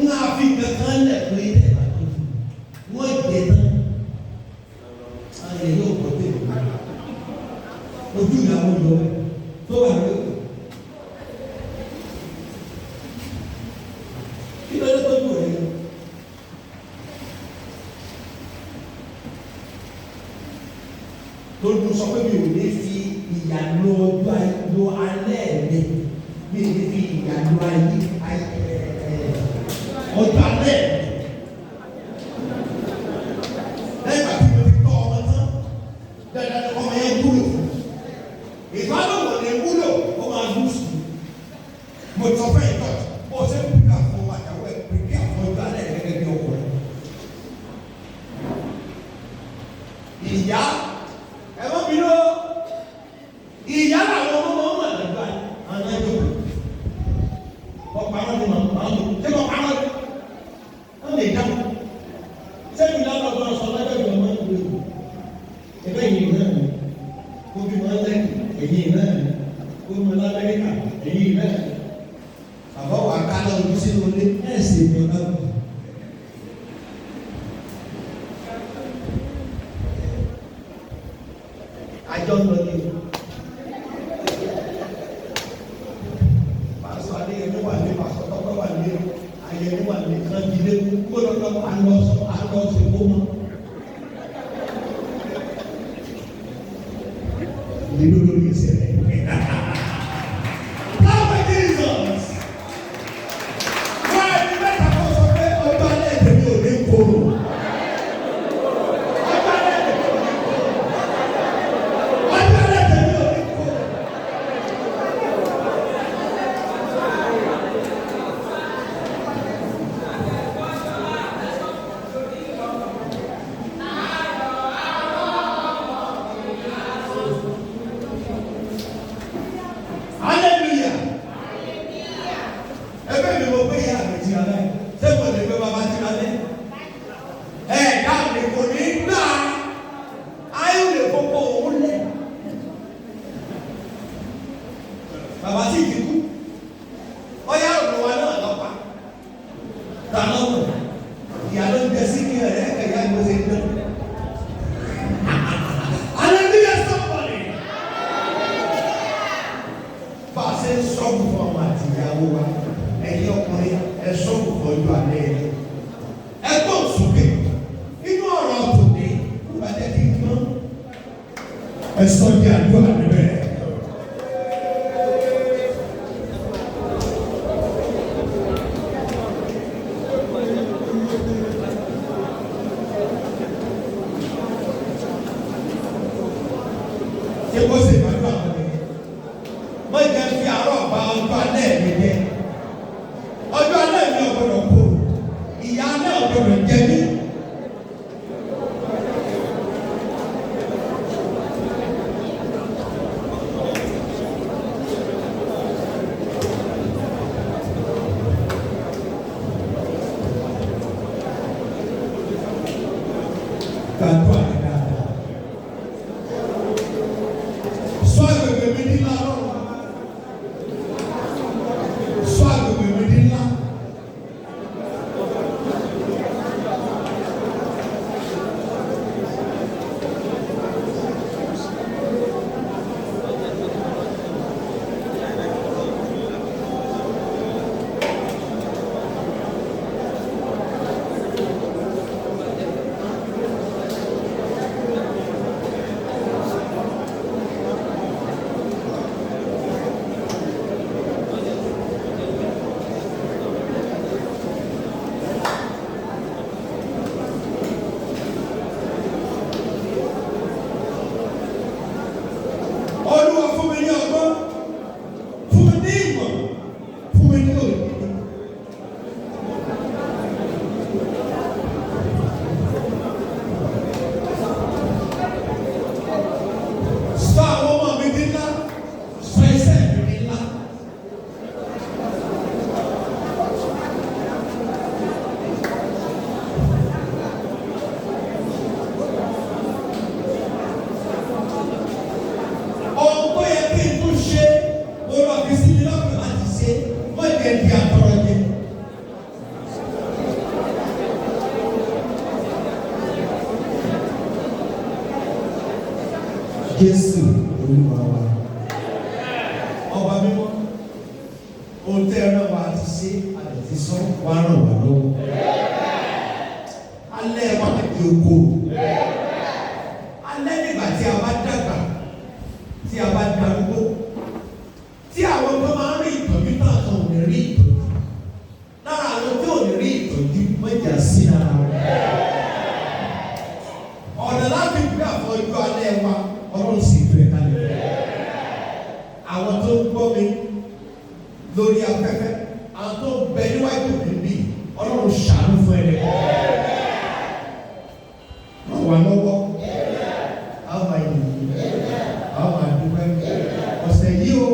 Ń á fi kankan lẹ̀ pé tẹ́ ẹ̀ bá tọ́jú mi. Wọ́n jẹ tán. Ayẹ yóò gbọ́ tèmi. Ojú ìyàwó yọ ẹ́ tó wà lóko. Kí ló dé tọ́jú rẹ̀ yọ? Lójú sọ pé mi ò ní fi ìyà lo ọjọ́ ayé lo alẹ́ mi. Mi ò ní fi ìyà lo ayé ayé ọjọ́ alẹ́ mi. Lẹ́yìn ìgbà tí mo ti tọ́ ọmọ tán, dandan ni ọmọ yẹn wúlò fún mi. Ìbálòpọ̀ lè wúlò, ó máa lù sùn. Mo sọ fẹ́ ìtọ́jú, bó o ṣe ń pèpè àfọwọ́ àtàwọn ẹ̀ pèpè àfọwọ́ ọjọ́ alẹ́ rẹ gẹ́gẹ́ bí ọkùnrin. Ìyá ẹ má bínú o, ìyá làwọn ọmọ ọmọ àgbà àwọn ẹjọ́ ọ̀pọ̀ àwọn ni màmá mi, ṣé kò pamọ́ ni? Wọ́n lè dáhùn. Sẹ́yìn lọ́dọ̀ sọ lọ́jọ́ ìjọba ń gbé o. Ẹgbẹ́ yìí náà ni. Ojú máa ń lẹ́kì, ẹ̀yìn náà ni. Ojú máa ń l'Amẹ́ríkà, ẹ̀yìn náà ni. Bàbá wa ká lọ ojú sínú ilé, ẹ̀ sì ní ọ̀gá mi. Àjọ ń lọ ní o. Pásọ Adéyẹmí wà ní Pásọ Tọ́pẹ́ wà ní Ayẹmí wà ní Kánjílé kó lọ́lọ́ alọ́sọ alọ́sọ kó mọ́. Nínú lórí ìṣẹ̀lẹ̀. Láwọn Jesus! Wọ́n ẹni mẹ́ta kọ́ sọ pé ọjọ́ alẹ́ tèmi ò ní korò. Ọjọ́ alẹ́ tèmi ò ní korò. Ọjọ́ alẹ́ tèmi ò ní korò. Hallelujah. Ẹgbẹ́ mi mo gbé ìyá mi ti alẹ́. Ṣé mo lè gbé bàbá ti alẹ́? Ẹ dáhùn ní kò ní gbà. Ayé lè kókó òun lẹ̀. Bàbá sì ti kú. Ọyá òun wa náà lọ́pa. Ta lọ́wọ́? Ìyá ló ń jẹ sí kí ẹ̀rẹ́ ẹ̀yà ìwé ṣe ń dán. Hallelujah somebody. Bá a ṣe ń sọ́ọ̀bù fún ọmọ àti ìyàwó wa, ẹ̀yin ọkùnrin ẹ sọ́ọ̀bù fún ọjọ́ alẹ́ yẹn. Ẹ gbọ́n sókè, inú ọ̀rọ̀ tòní, kó bá jẹ́ kí n gbọ́n. Ẹ sọ di àdúrà níbẹ̀. Ṣé kó ṣe ìbádùn àwọn ènìyàn? Má jẹ́ fi àárọ̀ ba ọjọ́ alẹ́ mi jẹ́. Ọjọ́ alẹ́ mi ò gbọdọ̀ korò. Ìyà alẹ́ ò gbọdọ̀ jẹ mí. Gbàdúrà ní dáadáa. Sọ agbègbè mi ní ńlá lọ́rùn. Sọ agbègbè mi ní ńlá. Jésù Olúwa wa. Ọba mímọ́, ohun tẹ́ ẹ rán wa ti ṣe àti ti sọ wá ràn wá lọ́wọ́. Alẹ́ wa di oko. Alẹ́ nígbà tí a bá dàgbà, tí a bá darúgbó, tí àwọn kan máa ń rí ìtọ́jú náà kan ò ní rí ìtọ́jú. Lára àwọn tí ò ní rí ìtọ́jú, wọ́n jà sí ara rẹ̀. Ọ̀nà láti gbé àfọ̀jú alẹ́ wa, Ọlọ́run sì tú ẹ̀ kalẹ̀. Àwọn tó ń gbọ́ mi lórí afẹ́fẹ́, àwọn tó ń bẹ níwájú mi bí, Ọlọ́run ṣàánú fún ẹni. Ràn wá lọ́wọ́, a máa yìn yín, a máa dúpẹ́. Ọ̀sẹ̀ yìí o,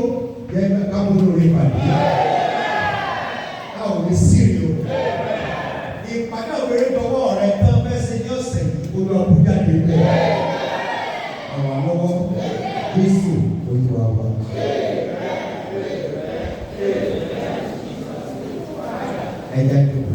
yẹ ká mú lórí ìpàdé. A ò ní sírì o. Ìpàdé òwúrẹ́ dọwọ́ rẹ tán fẹ́ ṣe ní ọ̀sẹ̀ yìí, olú Abuja lè bẹ̀. Ràn wá lọ́wọ́, Jésù Olúwa wa. Ẹ jẹ́ kí o.